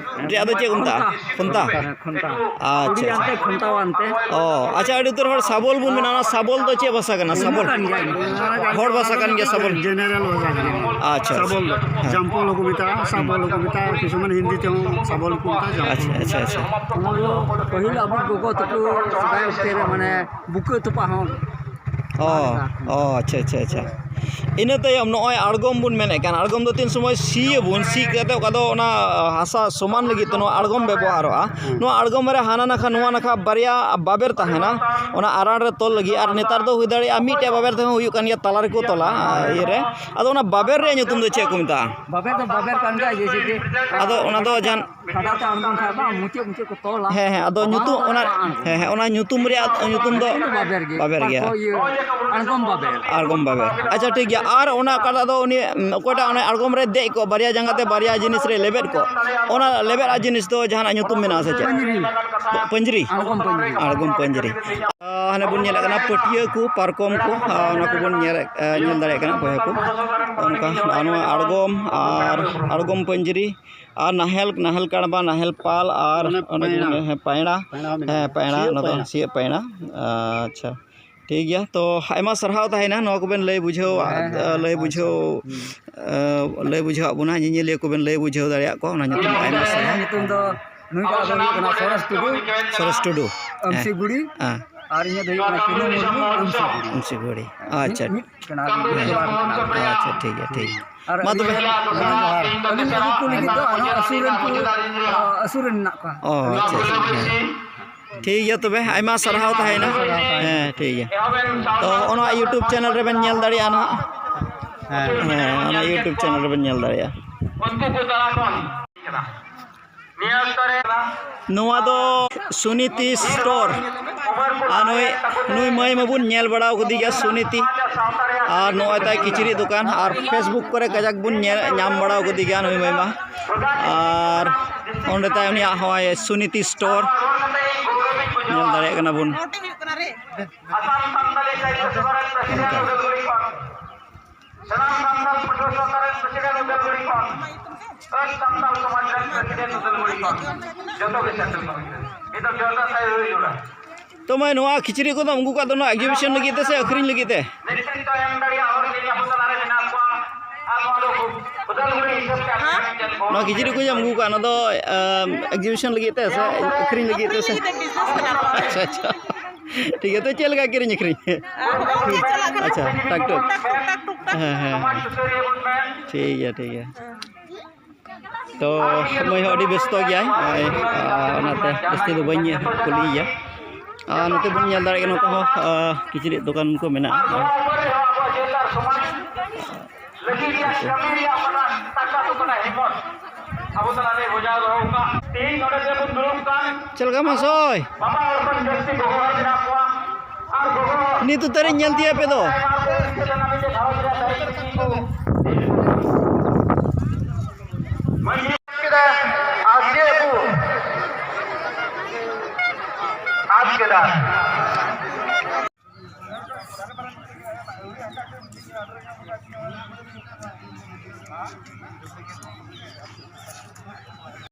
ᱨᱮᱭᱟᱜ ᱫᱚ ᱪᱮᱫ ᱠᱚ ᱢᱮᱛᱟᱜᱼᱟ? ᱠᱷᱩᱱᱴᱟ? ᱦᱮᱸ, ᱠᱷᱩᱱᱴᱟ᱾ ᱟᱪᱪᱷᱟ, ᱠᱩᱲᱤ ᱟᱪᱪᱷᱟ᱾ ᱟᱱᱛᱮ, ᱠᱷᱩᱱᱴᱟᱣ ᱟᱱᱛᱮ᱾ ᱚ, ᱟᱪᱪᱷᱟ, ᱟᱹᱰᱤ ᱩᱛᱟᱹᱨ ᱦᱚᱲ ᱥᱟᱵᱚᱞ ᱵᱚᱱ ᱢᱮᱱᱟ, ᱚᱱᱟ ᱥᱟᱵᱚᱞ ᱫᱚ ᱪᱮᱫ ᱵᱷᱟᱥᱟ ᱠᱟᱱᱟ? ᱥᱟᱵᱚᱞ? ᱠᱟᱱ ᱜᱮᱭᱟ᱾ ᱦᱚᱲ ᱵᱷᱟᱥᱟ ᱠᱟᱱ ᱜᱮᱭᱟ ᱥᱟᱵᱚᱞ? General ᱵᱷᱟᱥᱟ ᱠᱟᱱᱟ᱾ ᱟᱪᱪᱷᱟ, ᱟᱪᱪᱷᱟ᱾ ᱥᱟᱵᱚᱞ ᱫᱚ᱾ ᱦᱮᱸ᱾ ᱡᱟᱢᱯᱚᱞ ᱦᱚᱸᱠᱚ ᱢᱮᱛᱟᱜᱼᱟ, ᱥᱟᱵᱚᱞ ᱦᱚᱸᱠᱚ ᱢᱮᱛᱟᱜᱼᱟ, ᱠᱤᱪᱷᱩ ᱢᱟᱱᱮ ᱦᱤᱱᱫᱤ ᱛᱮᱦᱚᱸ ᱥᱟᱵᱚᱞ ᱠᱚ ᱢᱮᱛᱟᱜᱼᱟ, ᱡᱟᱢᱯᱚᱞ᱾ ᱟᱪᱪᱷᱟ, ᱟᱪᱪᱷᱟ, ᱟᱪᱪᱷᱟ᱾ ᱚᱱᱟ ᱫᱚ ᱯᱟᱹᱦᱤᱞ ᱟᱵᱚ ᱜᱚᱜᱚ ᱛᱟᱠᱚ ᱥᱮᱫᱟᱭ ᱚᱠᱛᱮ ᱨᱮ ᱢᱟᱱᱮ ᱵᱩᱠᱟᱹ ᱛᱚᱯᱟ ᱦᱚᱸ᱾ ᱚ, ᱚ, ᱟᱪᱪᱷᱟ, ᱟᱪᱪᱷᱟ, ᱟᱪᱪᱷᱟ᱾ ᱤᱱᱟᱹ ᱛᱟᱭᱚᱢ ᱱᱚᱜᱼᱚᱭ ᱟᱬᱜᱚᱢ ᱵᱚᱱ ᱢᱮᱱᱮᱫ ᱠᱟᱱ, ᱟᱬᱜᱚᱢ ᱫᱚ ᱛᱤᱱ ᱥᱚᱢᱚᱭ ᱥᱤᱭᱟᱵᱚᱱ, ᱥᱤ ᱠᱟᱛᱮ ᱚᱠᱟ ᱫᱚ ᱚᱱᱟ, ᱟ, ᱦᱟᱥᱟ ᱥᱚᱢᱟᱱ ᱞᱟᱹᱜᱤᱫ ᱛᱮ ᱱᱚᱣᱟ ᱟᱬᱜᱚᱢ ᱵᱮᱵᱚᱦᱟᱨᱚᱜᱼᱟ᱾ ᱦᱮᱸ᱾ ᱱᱚᱣᱟ ᱟᱬᱜᱚᱢ ᱨᱮ ᱦᱟᱱᱟ ᱱᱟᱠᱷᱟ ᱱᱚᱣᱟ ᱱᱟᱠᱷᱟ ᱵᱟᱨᱭᱟ ᱵᱟᱵᱮᱨ ᱛᱟᱦᱮᱱᱟ, ᱚᱱᱟ ᱟᱨᱟᱬ ᱨᱮ ᱛᱚᱞ ᱞᱟᱹᱜᱤᱫ᱾ ᱟᱨ ᱱᱮᱛᱟᱨ ᱫᱚ ᱦᱩᱭ ᱫᱟᱲᱮᱭᱟᱜᱼᱟ ᱢᱤᱫᱴᱮᱡ ᱵᱟᱵᱮᱨ ᱛᱮᱦᱚᱸ ᱦᱩᱭᱩᱜ ᱠᱟᱱ ᱜᱮᱭᱟ, ᱛᱟᱞᱟ ᱨᱮᱠᱚ ᱛᱚᱞᱟ, ᱟ, ᱤᱭᱟᱹ ᱨᱮ᱾ ᱟᱫᱚ ᱚᱱᱟ ᱵᱟᱵᱮᱨ ᱨᱮᱭᱟᱜ ᱧᱩᱛᱩᱢ ᱫᱚ ᱪᱮᱫ ᱠᱚ ᱢᱮᱛᱟᱜᱼᱟ? ᱵᱟᱵᱮᱨ ᱫᱚ ᱵᱟᱵᱮᱨ ᱠᱟᱱ ᱜᱮᱭᱟ, ᱡᱮᱭᱥᱮ ᱠᱤ ᱟᱫᱚ ᱚᱱᱟ ᱫᱚ ᱡᱟᱦᱟᱱ ᱠᱷᱟᱰᱟ ᱛᱮ ᱟᱬᱜᱚᱱ ᱠᱷᱟᱡ ᱵᱟᱝ, ᱢᱩᱪᱟᱹᱫ ᱢᱩᱪᱟᱹᱫ ᱠᱚ ᱛᱚᱞᱟ᱾ ᱦᱮᱸ, ᱦᱮᱸ, ᱟᱫᱚ ᱵᱟᱵᱟ ᱧᱩᱛᱩᱢ ᱫᱚ ᱚᱱᱟ, ᱵᱟᱝ ᱟᱬᱜᱚᱱᱟ᱾ ᱦᱮᱸ, ᱦᱮᱸ, ᱚᱱᱟ ᱧᱩᱛᱩᱢ ᱨᱮᱭᱟᱜ ᱧᱩᱛᱩᱢ ᱫᱚ ᱵᱟᱵᱮᱨ ᱜᱮ᱾ ᱵᱟᱵᱮᱨ ᱜᱮᱭᱟ᱾ ᱵᱟᱝ ᱠᱚ ᱤᱭᱟᱹ, ᱟᱬᱜᱚᱢ ᱵᱟᱵᱮᱨ᱾ ᱟᱬᱜᱚᱢ ᱵᱟᱵᱮᱨ᱾ ᱟᱪᱪᱷᱟ, ᱴᱷᱤᱠ ᱜᱮᱭᱟ᱾ ᱟᱨ ᱚᱱᱟ ᱚᱠᱟᱴᱟᱜ ᱫᱚ ᱩᱱᱤ, ᱩᱢ, ᱚᱠᱚᱭᱴᱟᱜ ᱚᱱᱮ ᱟᱬᱜᱚᱢ ᱨᱮ ᱫᱮᱡ ᱠᱚᱜ, ᱵᱟᱨᱭᱟ ᱡᱟᱸᱜᱟ ᱛᱮ ᱵᱟᱨᱭᱟ ᱡᱤᱱᱤᱥ ᱨᱮ ᱞᱮᱵᱮᱫ ᱠᱚᱜ, ᱚᱱᱟ ᱞᱮᱵᱮᱫ ᱟᱜ ᱡᱤᱱᱤᱥ ᱫᱚ ᱡᱟᱦᱟᱱᱟᱜ ᱧᱩᱛᱩᱢ ᱢᱮᱱᱟᱜᱼᱟ ᱥᱮ ᱪᱮᱫ? ᱯᱟᱹᱧᱨᱤ᱾ ᱯᱟᱹᱧᱨᱤ? ᱟᱬᱜᱚᱢ ᱯᱟᱹᱧᱨᱤ᱾ ᱟᱬᱜᱚᱢ ᱯᱟᱹᱧᱨᱤ᱾ ᱟᱨ ᱦᱟᱱᱮ ᱵᱚᱱ ᱧᱮᱞᱮᱫ ᱠᱟᱱᱟ ᱯᱟᱹᱴᱭᱟᱹ ᱠᱚ, ᱯᱟᱨᱠᱚᱢ ᱠᱚ, ᱟᱨ ᱚᱱᱟ ᱠᱚᱵᱚᱱ ᱧᱮᱞᱮᱫ, ᱧᱮᱞ ᱫᱟᱲᱮᱭᱟᱜ ᱠᱟᱱᱟ ᱵᱚᱭᱦᱟ ᱠᱚ᱾ ᱚᱱᱠᱟ ᱱᱚᱣᱟ ᱟᱬᱜᱚᱢ ᱟᱨ ᱟᱬᱜᱚᱢ ᱯᱟᱹᱧᱨᱤ ᱟᱨ ᱱᱟᱦᱮᱞ, ᱱᱟᱦᱮᱞ ᱠᱟᱬᱵᱟ, ᱱᱟᱦᱮᱞ ᱯᱟᱞ ᱟᱨ ᱚᱱᱮ ᱚᱱᱮ ᱠᱚ ᱯᱟᱭᱲᱟ᱾ ᱢᱮᱱᱟ, ᱦᱮᱸ, ᱯᱟᱭᱲᱟ, ᱢᱮᱱᱟᱜᱼᱟ᱾ ᱱᱚᱣᱟ ᱫᱚ ᱥᱤᱭᱳᱜ ᱯᱟᱭᱲᱟ᱾ ᱥᱤᱭᱳᱜ ᱯᱟᱭᱲᱟ᱾ ᱟᱪᱪᱷᱟ, ᱴᱷᱤᱠ ᱜᱮᱭᱟ᱾ ᱛᱚ ᱟᱭᱢᱟ ᱥᱟᱨᱦᱟᱣ ᱛᱟᱦᱮᱱᱟ ᱱᱚᱣᱟ ᱠᱚᱵᱮᱱ ᱞᱟᱹᱭ ᱵᱩᱡᱷᱟᱹᱣ, ᱦᱮᱸ, ᱦᱮᱸ, ᱟᱸ, ᱞᱟᱹᱭ ᱟᱪᱪᱷᱟ᱾ ᱵᱩᱡᱷᱟᱹᱣ, ᱦᱩᱸ᱾ ᱟᱸ, ᱞᱟᱹᱭ ᱵᱩᱡᱷᱟᱹᱣᱟᱫ ᱵᱚᱱᱟ, ᱧᱮᱧᱮᱞᱤᱭᱟᱹ ᱠᱚᱵᱮᱱ ᱞᱟᱹᱭ ᱵᱩᱡᱷᱟᱹᱣ ᱫᱟᱲᱮᱭᱟᱜ ᱠᱚᱣᱟ, ᱚᱱᱟ ᱧᱩᱛᱩᱢ ᱟᱭᱢᱟ ᱥᱟᱨᱦᱟᱣ᱾ ᱧᱩᱛᱩᱢ ᱫᱚ ᱱᱩᱭᱴᱟᱜ ᱫᱚ ᱦᱩᱭᱩᱜ ᱠᱟᱱᱟ ᱥᱚᱨᱮᱥ ᱴᱩᱰᱩ᱾ ᱥᱚᱨᱮᱥ ᱴᱩᱰᱩ᱾ ᱟᱢᱥᱤᱜᱩᱲᱤ᱾ ᱦᱮᱸ᱾ ᱟᱨ ᱤᱧᱟᱹᱜ ᱫᱚ ᱦᱩᱭᱩᱜ ᱠᱟᱱᱟ ᱪᱩᱱᱩ ᱢᱩᱨᱢᱩ, ᱟᱢᱥᱤᱜᱩᱲᱤ᱾ ᱟᱢᱥᱤᱜᱩᱲᱤ᱾ ᱢᱤᱫ, ᱟᱪᱪᱟ᱾ ᱢᱤᱫ ᱠᱟᱱᱟ, ᱢᱤᱫ ᱴᱚᱞᱟ ᱨᱮᱱ ᱠᱟᱱᱟ ᱞᱮ᱾ ᱟᱪᱪᱷᱟ, ᱴᱷᱤᱠ ᱜᱮᱭᱟ, ᱴᱷᱤᱠ ᱜᱮᱭᱟ᱾ ᱟᱨ ᱢᱟ ᱛᱚᱵᱮ᱾ ᱟᱹᱞᱤᱧ, ᱟᱹᱞᱤᱧ ᱟᱹᱜᱩ ᱠᱚ ᱞᱟᱹᱜᱤᱫ ᱫᱚ ᱟᱨᱦᱚᱸ ᱟᱹᱥᱩᱞ ᱨᱮᱱ ᱠᱚ, ᱟᱹᱥᱩᱞ ᱨᱮᱱ ᱢᱮᱱᱟᱜ ᱠᱚᱣᱟ᱾ ᱚ, ᱟᱪᱪᱷᱟ, ᱟᱪᱪᱷᱟ, ᱦᱮᱸ᱾ ᱴᱷᱤᱠ ᱜᱮᱭᱟ ᱛᱚᱵᱮ, ᱟᱭᱢᱟ ᱥᱟᱨᱦᱟᱣ ᱛᱟᱦᱮᱭᱮᱱᱟ᱾ ᱦᱮᱸ, ᱴᱷᱤᱠ ᱜᱮᱭᱟ᱾ ᱛᱚ, ᱱᱚᱜᱼᱚ ᱱᱚᱣᱟ YouTube channel ᱨᱮᱵᱮᱱ ᱧᱮᱞ ᱫᱟᱲᱮᱭᱟᱜᱼᱟ ᱱᱟᱦᱟᱜ᱾ ᱦᱮᱸ᱾ ᱦᱮᱸ, ᱚᱱᱟ YouTube channel ᱨᱮᱵᱮᱱ ᱧᱮᱞ ᱫᱟᱲᱮᱭᱟᱜᱼᱟ᱾ ᱱᱚᱣᱟ ᱫᱚ ᱥᱩᱱᱤᱛᱤ store᱾ ᱟᱨ ᱱᱩᱭ, ᱱᱩᱭ ᱢᱟᱹᱭ ᱢᱟᱵᱚᱱ ᱧᱮᱞ ᱵᱟᱲᱟ ᱠᱟᱫᱮ ᱜᱮᱭᱟ, ᱥᱩᱱᱤᱛᱤ᱾ ᱟᱨ ᱱᱚᱜᱼᱚᱭ ᱛᱟᱭ ᱠᱤᱪᱨᱤᱡ ᱫᱚᱠᱟᱱ, ᱟᱨ Facebook ᱠᱚᱨᱮ ᱠᱟᱡᱟᱠ ᱵᱚᱱ ᱧᱮᱞ, ᱧᱟᱢ ᱵᱟᱲᱟ ᱠᱟᱫᱮ ᱜᱮᱭᱟ ᱱᱩᱭ ᱢᱟᱹᱭ ᱢᱟ᱾ ᱟᱨ ᱚᱸᱰᱮ ᱛᱟᱭ ᱩᱱᱤᱭᱟᱜ ᱦᱚᱸᱜᱼᱚᱭ ᱥᱩᱱᱤᱛᱤ store ᱧᱮᱞ ᱫᱟᱲᱮᱭᱟᱜ ᱠᱟᱱᱟ ᱵᱚᱱ᱾ ᱚᱱᱠᱟ᱾ ᱥᱟᱱᱟᱢ ᱥᱟᱱᱛᱟᱲ ᱯᱟᱹᱴᱷᱩᱣᱟᱹ ᱥᱟᱶᱛᱟ ᱨᱮᱱ ᱯᱨᱮᱥᱤᱰᱮᱱᱴ ᱩᱫᱟᱹᱞᱜᱩᱲᱤ ᱠᱷᱚᱱ, ᱟᱨ ᱥᱟᱱᱛᱟᱲ ᱥᱚᱢᱟᱡᱽ ᱨᱮᱱ ᱯᱨᱮᱥᱤᱰᱮᱱᱴ ᱩᱫᱟᱹᱞᱜᱩᱲᱤ ᱠᱷᱚᱱ, ᱡᱚᱛᱚ ᱜᱮ ᱥᱮᱴᱮᱨ ᱠᱚ ᱦᱩᱭᱩᱜᱼᱟ᱾ ᱱᱤᱛᱚᱜ ᱡᱚᱦᱚᱲ ᱫᱟᱸᱥᱟᱭ ᱦᱩᱭ ᱡᱚᱲᱟ᱾ ᱛᱚ ᱢᱟᱹᱭ, ᱱᱚᱣᱟ ᱠᱤᱪᱨᱤᱡ ᱠᱚᱫᱚ ᱟᱹᱜᱩ ᱠᱟᱜ ᱫᱚ ᱱᱚᱣᱟ exhibition ᱞᱟᱹᱜᱤᱫ ᱛᱮ ᱥᱮ ᱟᱹᱠᱷᱨᱤᱧ ᱞᱟᱹᱜᱤᱫ ᱛᱮ? ᱱᱤᱥᱪᱤᱛ ᱮᱢ ᱫᱟᱲᱮᱭᱟᱜ ᱦᱚᱲ ᱜᱮ ᱟᱵᱚ ᱛᱟᱞᱟ ᱨᱮ ᱢᱮᱱᱟᱜ ᱠᱚᱣᱟ᱾ ᱟᱨ ᱱᱚᱣᱟ ᱫᱚ ᱩᱫᱟᱹᱞᱜᱩᱲᱤ ᱦᱤᱥᱟᱹᱵ ᱛᱮ ᱟᱹᱠᱷᱨᱤᱧ ᱴᱷᱮᱱ ᱠᱚ ᱱᱚᱣᱟ ᱠᱤᱪᱨᱤᱡ ᱠᱚ ᱟᱹᱜᱩ ᱠᱟᱜ, ᱱᱚᱣᱟ ᱫᱚ, ᱟᱢ, exhibition ᱞᱟᱹᱜᱤᱫ ᱛᱮ ᱥᱮ ᱟᱹᱠᱷᱨᱤᱧ ᱞᱟᱹᱜᱤᱫ ᱛᱮ ᱥᱮ? ᱟᱪᱪᱷᱟ, ᱟᱪᱪᱷᱟ᱾ ᱴᱷᱤᱠ ᱜᱮᱭᱟ, ᱛᱚ ᱪᱮᱫ ᱞᱮᱠᱟ ᱠᱤᱨᱤᱧ ᱟᱹᱠᱷᱨᱤᱧ? ᱟᱪᱪᱷᱟ, ᱴᱟᱠ ᱴᱩᱠ᱾ ᱦᱮᱸ, ᱦᱮᱸ, ᱦᱮᱸ᱾ ᱴᱷᱤᱠ ᱜᱮᱭᱟ, ᱴᱷᱤᱠ ᱜᱮᱭᱟ᱾ ᱛᱚ ᱢᱟᱹᱭ ᱦᱚᱸ ᱟᱹᱰᱤ ᱵᱮᱥᱛᱚ ᱜᱮᱭᱟᱭ, ᱱᱚᱜᱼᱚᱭ, ᱟᱨ ᱚᱱᱟᱛᱮ ᱡᱟᱹᱥᱛᱤ ᱫᱚ ᱵᱟᱹᱧ ᱠᱩᱞᱤᱭᱮᱭᱟ᱾ ᱟᱨ ᱱᱚᱛᱮ ᱵᱚᱱ ᱧᱮᱞ ᱫᱟᱲᱮᱭᱟᱜ ᱠᱟᱱᱟ, ᱱᱚᱛᱮ ᱦᱚᱸ, ᱟᱨ, ᱠᱤᱪᱨᱤᱡ ᱫᱚᱠᱟᱱ ᱠᱚ ᱢᱮᱱᱟᱜᱼᱟ᱾ ᱞᱟᱹᱜᱤᱫ ᱨᱮᱭᱟᱜ ᱠᱟᱹᱢᱤ ᱨᱮᱭᱟᱜ ᱚᱱᱟ ᱴᱟᱠᱟ ᱫᱚ ᱠᱟᱱᱟ ᱦᱤᱢᱚᱛ᱾ ᱟᱵᱚ ᱛᱟᱞᱟᱨᱮ ᱵᱚᱡᱟᱣ ᱫᱚᱦᱚ ᱠᱟᱜ᱾ ᱛᱮᱦᱮᱧ ᱱᱚᱰᱮ ᱡᱮ ᱵᱚᱱ ᱫᱩᱲᱩᱵ ᱠᱟᱱ ᱪᱮᱫ ᱞᱮᱠᱟ ᱢᱟᱥᱚᱭ? ᱵᱟᱵᱟ ᱦᱚᱲ ᱠᱷᱚᱱ ᱡᱟᱹᱥᱛᱤ ᱜᱚᱜᱚ ᱦᱚᱲ ᱢᱮᱱᱟᱜ ᱠᱚᱣᱟ᱾ ᱟᱨ ᱜᱚᱜᱚ ᱦᱚᱲ ᱱᱤᱛ ᱩᱛᱟᱹᱨᱤᱧ ᱧᱮᱞ ᱛᱤᱭᱳᱜ ᱯᱮ ᱫᱚ᱾ ᱢᱟᱹᱡᱷᱤ ᱠᱮᱫᱟ, ᱟᱨ ᱪᱮᱫ ᱵᱚ ᱟᱫ ᱠᱮᱫᱟ?